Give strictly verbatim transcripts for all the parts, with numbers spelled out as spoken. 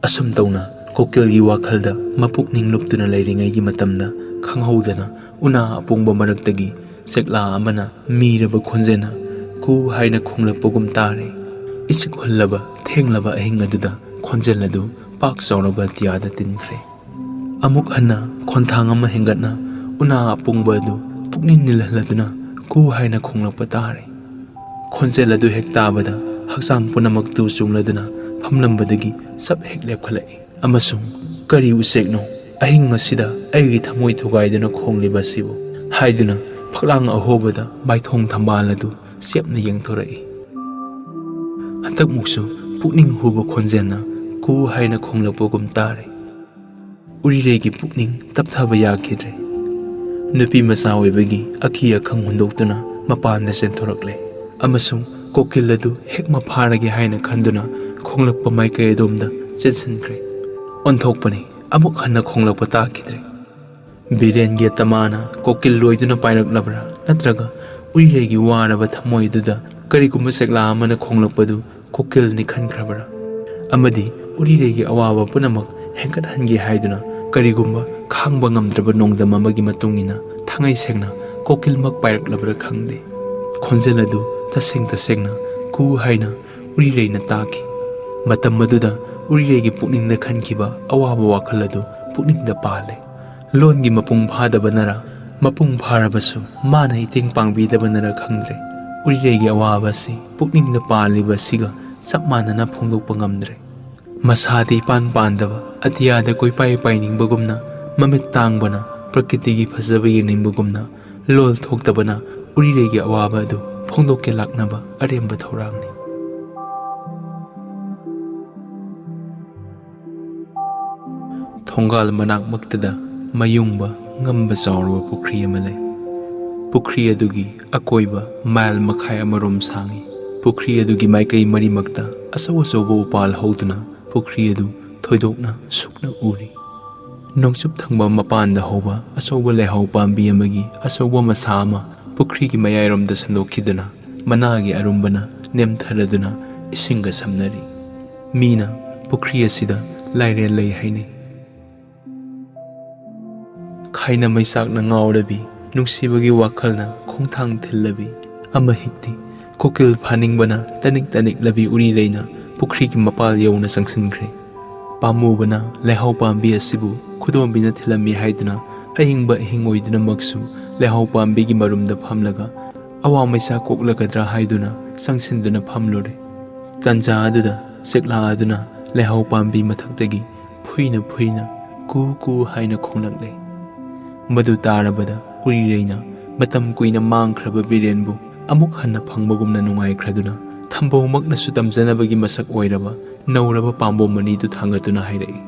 ꯑꯁꯨꯝ ꯇꯧꯅ ꯀꯣꯀꯤꯜꯒꯤ ꯋꯥꯈꯜꯗ ꯃꯄꯨꯛꯅꯤꯡ ꯂꯨꯞꯇꯨꯅ ꯂꯩꯔꯤꯉꯩꯒꯤ ꯃꯇꯝꯗ, ꯈꯪꯍꯧꯗꯅ ꯎꯅꯥ ꯑꯄꯣꯡꯕ ꯃꯔꯛꯇꯒꯤ ꯆꯦꯛꯂꯥ ꯑꯃꯅ ꯃꯤꯔꯕ ꯈꯣꯟꯖꯦꯜꯅ ꯀꯨ ꯍꯥꯏꯅ ꯈꯣꯡꯂꯛꯄꯒꯨꯝ ꯇꯥꯔꯦ꯫ ꯏꯁꯤꯛ ꯍꯨꯜꯂꯕ ꯊꯦꯡꯂꯕ ꯑꯍꯤꯡ ꯑꯗꯨꯗ ꯈꯣꯟꯖꯦꯜ ꯑꯗꯨ ꯄꯥꯛ ꯆꯥꯎꯔꯕ ꯑꯇꯤꯌꯥꯗ ꯇꯤꯟꯈ꯭ꯔꯦ꯫ ꯑꯃꯨꯛ ꯍꯟꯅ ꯈꯣꯟꯊꯥꯡ ꯑꯃ ꯍꯦꯟꯒꯠꯅ ꯎꯅꯥ ꯑꯄꯣꯡꯕ ꯑꯗꯨ ꯄꯨꯛꯅꯤꯡ ꯅꯤꯜꯍꯜꯂꯗꯨꯅ ꯀꯨ ꯍꯥꯏꯅ ꯈꯣꯡꯂꯛꯄ ꯇꯥꯔꯦ꯫ ꯈꯣꯟꯖꯦꯜ ꯑꯗꯨ ꯍꯦꯛ ꯇꯥꯕꯗ ꯍꯛꯆꯥꯡ ꯄꯨꯝꯅꯃꯛ ꯇꯨ ꯆꯨꯡꯂꯗꯨꯅ ꯐꯝꯂꯝꯕꯗꯒꯤ ꯆꯞ ꯍꯦꯛ ꯂꯦꯞꯈꯠꯂꯛꯏ ꯑꯃꯁꯨꯡ "ꯀꯔꯤ ꯎꯆꯦꯛꯅꯣ ꯑꯍꯤꯡ ꯑꯁꯤꯗ ꯑꯩꯒꯤ ꯊꯃꯣꯏ ꯊꯨꯒꯥꯏꯗꯨꯅ ꯈꯣꯡꯂꯤꯕ ꯑꯁꯤꯕꯨ?" ꯍꯥꯏꯗꯨꯅ ꯐꯛꯂꯥꯡ ꯑꯍꯣꯕꯗ ꯃꯥꯏꯊꯣꯡ ꯊꯝꯕꯥꯜ ꯑꯗꯨ ꯆꯦꯞꯅ ꯌꯦꯡꯊꯣꯔꯛꯏ꯫ ꯍꯟꯗꯛꯃꯨꯛꯁꯨ ꯄꯨꯛꯅꯤꯡ ꯍꯨꯕ ꯈꯣꯟꯖꯦꯜꯅ ꯀꯨ ꯍꯥꯏꯅ ꯈꯣꯡꯂꯛꯄꯒꯨꯝ ꯇꯥꯔꯦ꯫ ꯎꯔꯤꯔꯩꯒꯤ ꯄꯨꯛꯅꯤꯡ ꯇꯞꯊꯕ ꯌꯥꯈꯤꯗ꯭ꯔꯦ꯫ ꯅꯨꯄꯤ ꯃꯆꯥ ꯑꯣꯏꯕꯒꯤ ꯑꯀꯤ ꯑꯈꯪ ꯍꯨꯟꯗꯣꯛꯇꯨꯅ ꯃꯄꯥꯟꯗ ꯆꯦꯟꯊꯣꯔꯛꯂꯦ ꯑꯃꯁꯨꯡ ꯀꯣꯀꯤꯜ ꯑꯗꯨ ꯍꯦꯛ ꯃꯐꯥꯔꯒꯦ ꯍꯥꯏꯅ ꯈꯟꯗꯨꯅ ꯈꯣꯡꯂꯛꯄ ꯃꯥꯏꯀꯩ ꯑꯗꯣꯝꯗ ꯆꯦꯟꯁꯤꯟꯈ꯭ꯔꯦ꯫ ꯑꯣꯟꯊꯣꯛꯄꯅꯤ, ꯑꯃꯨꯛ ꯍꯟꯅ ꯈꯣꯡꯂꯛꯄ ꯇꯥꯈꯤꯗ꯭ꯔꯦ꯫ ꯕꯤꯔꯦꯟꯒꯤ ꯑꯇꯃꯥꯅ ꯀꯣꯀꯤꯜ ꯂꯣꯏꯗꯨꯅ ꯄꯥꯏꯔꯛꯂꯕ꯭ꯔꯥ, ꯅꯠꯇ꯭ꯔꯒ ꯎꯔꯤꯔꯩꯒꯤ ꯋꯥꯔꯕ ꯊꯃꯣꯏꯗꯨꯗ ꯀꯔꯤꯒꯨꯝꯕ ꯆꯦꯛꯂꯥ ꯑꯃꯅ ꯈꯣꯡꯂꯛꯄꯗꯨ ꯀꯣꯀꯤꯜꯅꯤ ꯈꯟꯈ꯭ꯔꯕ꯭ꯔꯥ? ꯑꯃꯗꯤ ꯎꯔꯤꯔꯩꯒꯤ ꯑꯋꯥꯕ ꯄꯨꯝꯅꯃꯛ ꯍꯦꯟꯒꯠꯍꯟꯒꯦ ꯍꯥꯏꯗꯨꯅ ꯀꯔꯤꯒꯨꯝꯕ ꯈꯥꯡꯕ ꯉꯝꯗ꯭ꯔꯕ ꯅꯣꯡꯗꯝ ꯑꯃꯒꯤ ꯃꯇꯨꯡ ꯏꯟꯅ ꯊꯥꯡꯉꯩ ꯁꯦꯡꯅ ꯀꯣꯀꯤꯜꯃꯛ ꯄꯥꯏꯔꯛꯂꯕ꯭ꯔꯥ ꯈꯪꯗꯦ꯫ ꯈꯣꯟꯖꯦꯜ ꯑꯗꯨ ꯇꯁꯦꯡ ꯇꯁꯦꯡꯅ ꯀꯨ ꯍꯥꯏꯅ ꯎꯔꯤꯔꯩꯅ ꯇꯥꯈꯤ꯫ ꯃꯇꯝ ꯑꯗꯨꯗ ꯎꯔꯤꯔꯩꯒꯤ ꯄꯨꯛꯅꯤꯡꯗ ꯈꯟꯈꯤꯕ ꯑꯋꯥꯕ ꯋꯥꯈꯜ ꯑꯗꯨ ꯄꯨꯛꯅꯤꯡꯗ ꯄꯥꯜꯂꯦ꯫ ꯂꯣꯟꯒꯤ ꯃꯄꯨꯡ ꯐꯥꯗꯕꯅꯔ, ꯃꯄꯨꯡ ꯐꯥꯔꯕꯁꯨ ꯃꯥꯅ ꯏꯇꯦꯡ ꯄꯥꯡꯕꯤꯗꯕꯅꯔ ꯈꯪꯗ꯭ꯔꯦ, ꯎꯔꯤꯔꯩꯒꯤ ꯑꯋꯥꯕ ꯑꯁꯤ ꯄꯨꯛꯅꯤꯡꯗ ꯄꯥꯜꯂꯤꯕ ꯑꯁꯤꯒ ꯆꯞ ꯃꯥꯟꯅꯅ ꯐꯣꯡꯗꯣꯛꯄ ꯉꯝꯗ꯭ꯔꯦ꯫ ꯃꯁꯥꯗꯤ ꯏꯄꯥꯟ ꯄꯥꯟꯗꯕ ꯑꯇꯤꯌꯥꯗ ꯀꯣꯏꯄꯥꯏ ꯄꯥꯏꯅꯤꯡꯕꯒꯨꯝꯅ, ꯃꯃꯤꯠ ꯇꯥꯡꯕꯅ ꯄ꯭ꯔꯀꯤꯇꯤꯒꯤ ꯐꯖꯕ ꯌꯦꯡꯅꯤꯡꯕꯒꯨꯝꯅ, ꯂꯣꯜ ꯊꯣꯛꯇꯕꯅ ꯎꯔꯤꯔꯩꯒꯤ ꯑꯋꯥꯕ ꯑꯗꯨ ꯐꯣꯡꯗꯣꯛꯀꯦ ꯂꯥꯛꯅꯕ ꯑꯔꯦꯝꯕ ꯊꯧꯔꯥꯡꯅꯤ꯫ ꯊꯣꯡꯒꯥꯜ ꯃꯅꯥꯛꯃꯛꯇꯗ ꯃꯌꯨꯡꯕ ꯉꯝꯕ ꯆꯥꯎꯔꯕ ꯄꯨꯈ꯭ꯔꯤ ꯑꯃ ꯂꯩ꯫ ꯄꯨꯈ꯭ꯔꯤ ꯑꯗꯨꯒꯤ ꯑꯀꯣꯏꯕ ꯃꯥꯏꯜ ꯃꯈꯥꯏ ꯑꯃꯔꯣꯝ ꯁꯥꯡꯏ꯫ ꯄꯨꯈ꯭ꯔꯤ ꯑꯗꯨꯒꯤ ꯃꯥꯏꯀꯩ ꯃꯔꯤꯃꯛꯇ ꯑꯆꯧ ꯑꯆꯧꯕ ꯎꯄꯥꯜ ꯍꯧꯗꯨꯅ ꯄꯨꯈ꯭ꯔꯤ ꯑꯗꯨ ꯊꯣꯏꯗꯣꯛꯅ ꯁꯨꯛꯅ ꯎꯔꯤ꯫ ꯅꯣꯡꯆꯨꯞ ꯊꯪꯕ ꯃꯄꯥꯟꯗ ꯍꯧꯕ ꯑꯆꯧꯕ ꯂꯩꯍꯥꯎ ꯄꯥꯝꯕꯤ ꯑꯃꯒꯤ ꯑꯆꯧꯕ ꯃꯁꯥ ꯑꯃ ꯄꯨꯈ꯭ꯔꯤꯒꯤ ꯃꯌꯥꯏꯔꯣꯝꯗ ꯁꯟꯗꯣꯛꯈꯤꯗꯨꯅ, ꯃꯅꯥꯒꯤ ꯑꯔꯨꯝꯕꯅ ꯅꯦꯝꯊꯔꯗꯨꯅ ꯏꯁꯤꯡꯒ ꯁꯝꯅꯔꯤ꯫ ꯃꯤꯅ ꯄꯨꯈ꯭ꯔꯤ ꯑꯁꯤꯗ ꯂꯥꯏꯔꯦꯟ ꯂꯩ ꯍꯥꯏꯅꯩ꯫ ꯈꯥꯏꯅ ꯃꯩꯆꯥꯛꯅ ꯉꯥꯎꯔꯕꯤ, ꯅꯨꯡꯁꯤꯕꯒꯤ ꯋꯥꯈꯜꯅ ꯈꯣꯡꯊꯥꯡ ꯊꯤꯜꯂꯕꯤ, ꯑꯃ ꯍꯤꯛꯇꯤ ꯀꯣꯀꯤꯜ ꯐꯥꯅꯤꯡꯕꯅ ꯇꯅꯤꯛ ꯇꯅꯤꯛꯂꯕꯤ ꯎꯔꯤꯔꯩꯅ ꯄꯨꯈ꯭ꯔꯤꯒꯤ ꯃꯄꯥꯜ ꯌꯧꯅ ꯆꯪꯁꯤꯟꯈ꯭ꯔꯦ꯫ ꯄꯥꯝꯃꯨꯕꯅ ꯂꯩꯍꯥꯎ ꯄꯥꯝꯕꯤ ꯑꯁꯤꯕꯨ ꯈꯨꯗꯣꯝꯕꯤꯅ ꯊꯤꯜꯂꯝꯃꯤ ꯍꯥꯏꯗꯨꯅ ꯑꯍꯤꯡꯕ ꯑꯍꯤꯡ ꯑꯣꯏꯗꯨꯅꯃꯛꯁꯨ ꯂꯩꯍꯥꯎ ꯄꯥꯝꯕꯤꯒꯤ ꯃꯔꯨꯝꯗ ꯐꯝꯂꯒ ꯑꯋꯥ ꯃꯩꯆꯥꯛ ꯀꯣꯛꯂꯒꯗ꯭ꯔꯥ ꯍꯥꯏꯗꯨꯅ ꯆꯪꯁꯤꯟꯗꯨꯅ ꯐꯝꯂꯨꯔꯦ꯫ ꯇꯟꯖꯥ ꯑꯗꯨꯗ ꯆꯦꯛꯂꯥ ꯑꯗꯨꯅ ꯂꯩꯍꯥꯎ ꯄꯥꯝꯕꯤ ꯃꯊꯛꯇꯒꯤ ꯐꯨꯏꯅ ꯐꯨꯏꯅ ꯀꯨ ꯀꯨ ꯍꯥꯏꯅ ꯈꯣꯡꯂꯛꯂꯦ꯫ ꯃꯗꯨ ꯇꯥꯔꯕꯗ ꯎꯔꯤꯔꯩꯅ ꯃꯇꯝ ꯀꯨꯏꯅ ꯃꯥꯡꯈ꯭ꯔꯕ ꯕꯤꯔꯦꯟꯕꯨ ꯑꯃꯨꯛ ꯍꯟꯅ ꯐꯪꯕꯒꯨꯝꯅ ꯅꯨꯡꯉꯥꯏꯈ꯭ꯔꯗꯨꯅ ꯊꯝꯕꯧꯃꯛꯅꯁꯨ ꯇꯝꯖꯅꯕꯒꯤ ꯃꯁꯛ ꯑꯣꯏꯔꯕ ꯅꯧꯔꯕ ꯄꯥꯝꯕꯣꯝ ꯑꯅꯤꯗꯨ ꯊꯥꯡꯒꯠꯇꯨꯅ ꯍꯥꯏꯔꯛꯏ,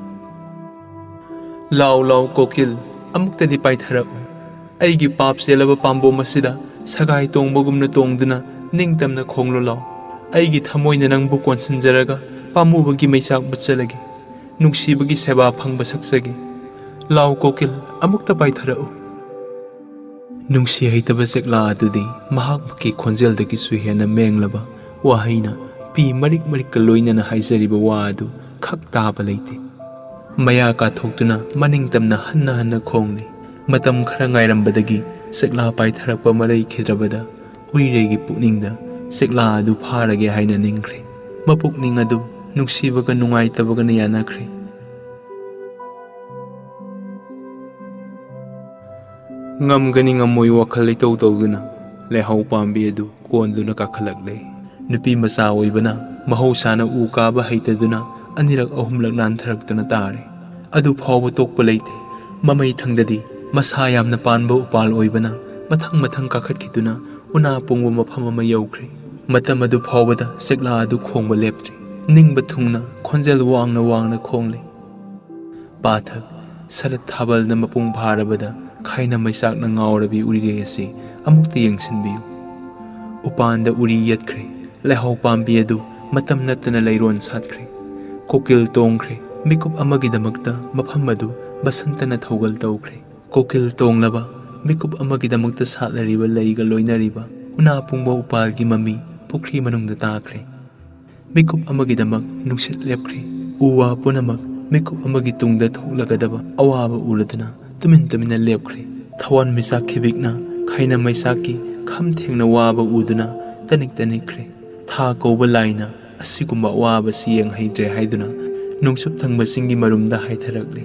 "ꯂꯥꯎ ꯂꯥꯎ ꯀꯣꯀꯤꯜ, ꯑꯃꯨꯛꯇꯗꯤ ꯄꯥꯏꯊꯔꯛꯎ꯫ ꯑꯩꯒꯤ ꯄꯥꯞ ꯆꯦꯜꯂꯕ ꯄꯥꯝꯕꯣꯝ ꯑꯁꯤꯗ ꯁꯒꯥꯏ ꯇꯣꯡꯕꯒꯨꯝꯅ ꯇꯣꯡꯗꯨꯅ ꯅꯤꯡꯇꯝꯅ ꯈꯣꯡꯂꯨ ꯂꯥꯎ꯫ ꯑꯩꯒꯤ ꯊꯃꯣꯏꯅ ꯅꯪꯕꯨ ꯀꯣꯟꯁꯤꯟꯖꯔꯒ ꯄꯥꯝꯃꯨꯕꯒꯤ ꯃꯩꯆꯥꯛ ꯃꯨꯠꯆꯔꯒꯦ꯫ ꯅꯨꯡꯁꯤꯕꯒꯤ ꯁꯦꯕꯥ ꯐꯪꯕ ꯁꯛꯆꯒꯦ꯫ ꯂꯥꯎ ꯀꯣꯀꯤꯜ, ꯑꯃꯨꯛꯇ ꯄꯥꯏꯊꯔꯛꯎ꯫" ꯅꯨꯡꯁꯤ ꯍꯩꯇꯕ ꯆꯦꯛꯂꯥ ꯑꯗꯨꯗꯤ ꯃꯍꯥꯛꯀꯤ ꯈꯣꯟꯖꯦꯜꯗꯒꯤꯁꯨ ꯍꯦꯟꯅ ꯃꯦꯡꯂꯕ ꯋꯥꯍꯩꯅ ꯄꯤ ꯃꯔꯤꯛ ꯃꯔꯤꯛꯀ ꯂꯣꯏꯅꯅ ꯍꯥꯏꯖꯔꯤꯕ ꯋꯥ ꯑꯗꯨ ꯈꯛ ꯇꯥꯕ ꯂꯩꯇꯦ꯫ ꯃꯌꯥ ꯀꯥꯊꯣꯛꯇꯨꯅ ꯃꯅꯤꯡ ꯇꯝꯅ ꯍꯟꯅ ꯍꯟꯅ ꯈꯣꯡꯂꯤ꯫ ꯃꯇꯝ ꯈꯔ ꯉꯥꯏꯔꯝꯕꯗꯒꯤ ꯆꯦꯛꯂꯥ ꯄꯥꯏꯊꯔꯛꯄ ꯑꯃ ꯂꯩꯈꯤꯗ꯭ꯔꯕꯗ ꯎꯔꯤꯔꯩꯒꯤ ꯄꯨꯛꯅꯤꯡꯗ ꯆꯦꯛꯂꯥ ꯑꯗꯨ ꯐꯥꯔꯒꯦ ꯍꯥꯏꯅ ꯅꯤꯡꯈ꯭ꯔꯦ꯫ ꯃꯄꯨꯛꯅꯤꯡ ꯑꯗꯨ ꯅꯨꯡꯁꯤꯕꯒ ꯅꯨꯡꯉꯥꯏꯇꯕꯒꯅ ꯌꯥꯅꯈ꯭ꯔꯦ꯫ ꯉꯝꯒꯅꯤ ꯉꯝꯃꯣꯏ ꯋꯥꯈꯜ ꯏꯇꯧ ꯇꯧꯗꯨꯅ ꯂꯩꯍꯥꯎ ꯄꯥꯝꯕꯤ ꯑꯗꯨ ꯀꯣꯟꯗꯨꯅ ꯀꯥꯈꯠꯂꯛꯂꯦ꯫ ꯅꯨꯄꯤ ꯃꯆꯥ ꯑꯣꯏꯕꯅ ꯃꯍꯧꯁꯥꯅ ꯎ ꯀꯥꯕ ꯍꯩꯇꯗꯨꯅ ꯑꯅꯤꯔꯛ ꯑꯍꯨꯝꯂꯛ ꯅꯥꯟꯊꯔꯛꯇꯨꯅ ꯇꯥꯔꯦ꯫ ꯑꯗꯨ ꯐꯥꯎꯕ ꯇꯣꯛꯄ ꯂꯩꯇꯦ꯫ ꯃꯃꯩ ꯊꯪꯗꯗꯤ ꯃꯁꯥ ꯌꯥꯝꯅ ꯄꯥꯟꯕ ꯎꯄꯥꯜ ꯑꯣꯏꯕꯅ ꯃꯊꯪ ꯃꯊꯪ ꯀꯥꯈꯠꯈꯤꯗꯨꯅ ꯎꯅꯥ ꯄꯨꯡꯕ ꯃꯐꯝ ꯑꯃ ꯌꯧꯈ꯭ꯔꯦ꯫ ꯃꯇꯝ ꯑꯗꯨ ꯐꯥꯎꯕꯗ ꯆꯦꯛꯂꯥ ꯑꯗꯨ ꯈꯣꯡꯕ ꯂꯦꯞꯇ꯭ꯔꯤ꯫ ꯅꯤꯡꯕ ꯊꯨꯡꯅ ꯈꯣꯟꯖꯦꯜ ꯋꯥꯡꯅ ꯋꯥꯡꯅ ꯈꯣꯡꯂꯤ꯫ ꯄꯥꯊꯛ, ꯁꯔꯠ ꯊꯥꯕꯜꯅ ꯃꯄꯨꯡ ꯐꯥꯔꯕꯗ ꯈꯥꯏꯅ ꯃꯩꯆꯥꯛꯅ ꯉꯥꯎꯔꯕꯤ ꯎꯔꯤꯔꯩ ꯑꯁꯤ ꯑꯃꯨꯛꯇ ꯌꯦꯡꯁꯤꯟꯕꯤꯌꯨ꯫ ꯎꯄꯥꯟꯗ ꯎꯔꯤ ꯌꯦꯠꯈ꯭ꯔꯦ꯫ ꯂꯩꯍꯥꯎ ꯄꯥꯝꯕꯤ ꯑꯗꯨ ꯃꯇꯝ ꯅꯠꯇꯅ ꯂꯩꯔꯣꯟ ꯁꯥꯠꯈ꯭ꯔꯦ꯫ ꯀꯣꯀꯤꯜ ꯇꯣꯡꯈ꯭ꯔꯦ꯫ ꯃꯤꯀꯨꯞ ꯑꯃꯒꯤꯗꯃꯛꯇ ꯃꯐꯝ ꯑꯗꯨ ꯕꯁꯟꯇꯅ ꯊꯧꯒꯜ ꯇꯧꯈ꯭ꯔꯦ꯫ ꯀꯣꯀꯤꯜ ꯇꯣꯡꯂꯕ ꯃꯤꯀꯨꯞ ꯑꯃꯒꯤꯗꯃꯛꯇ ꯁꯥꯠꯂꯔꯤꯕ ꯂꯩꯒ ꯂꯣꯏꯅꯔꯤꯕ ꯎꯅꯥ ꯄꯨꯡꯕ ꯎꯄꯥꯜꯒꯤ ꯃꯃꯤ ꯄꯨꯈ꯭ꯔꯤ ꯃꯅꯨꯡꯗ ꯇꯥꯈ꯭ꯔꯦ꯫ ꯃꯤꯀꯨꯞ ꯑꯃꯒꯤꯗꯃꯛ ꯅꯨꯡꯁꯤꯠ ꯂꯦꯞꯈ꯭ꯔꯦ꯫ ꯎ ꯋꯥ ꯄꯨꯝꯅꯃꯛ ꯃꯤꯀꯨꯞ ꯑꯃꯒꯤ ꯇꯨꯡꯗ ꯊꯣꯛꯂꯒꯗꯕ ꯑꯋꯥꯕ ꯎꯔꯗꯨꯅ ꯇꯨꯃꯤꯟ ꯇꯨꯃꯤꯟꯅ ꯂꯦꯞꯈ꯭ꯔꯦ꯫ ꯊꯋꯥꯟꯃꯤꯆꯥꯛ ꯈꯤꯕꯤꯛꯅ ꯈꯩꯅ ꯃꯩꯆꯥꯛꯀꯤ ꯈꯝ ꯊꯦꯡꯅ ꯋꯥꯕ ꯎꯗꯨꯅ ꯇꯅꯤꯛ ꯇꯅꯤꯛꯈ꯭ꯔꯦ꯫ ꯊꯥ ꯀꯧꯕ ꯂꯥꯏꯅ ꯑꯁꯤꯒꯨꯝꯕ ꯑꯋꯥꯕꯁꯤ ꯌꯦꯡꯍꯩꯗ꯭ꯔꯦ ꯍꯥꯏꯗꯨꯅ ꯅꯣꯡꯆꯨꯞ ꯊꯪꯕ ꯆꯤꯡꯒꯤ ꯃꯔꯨꯝꯗ ꯍꯥꯏꯊꯔꯛꯂꯦ꯫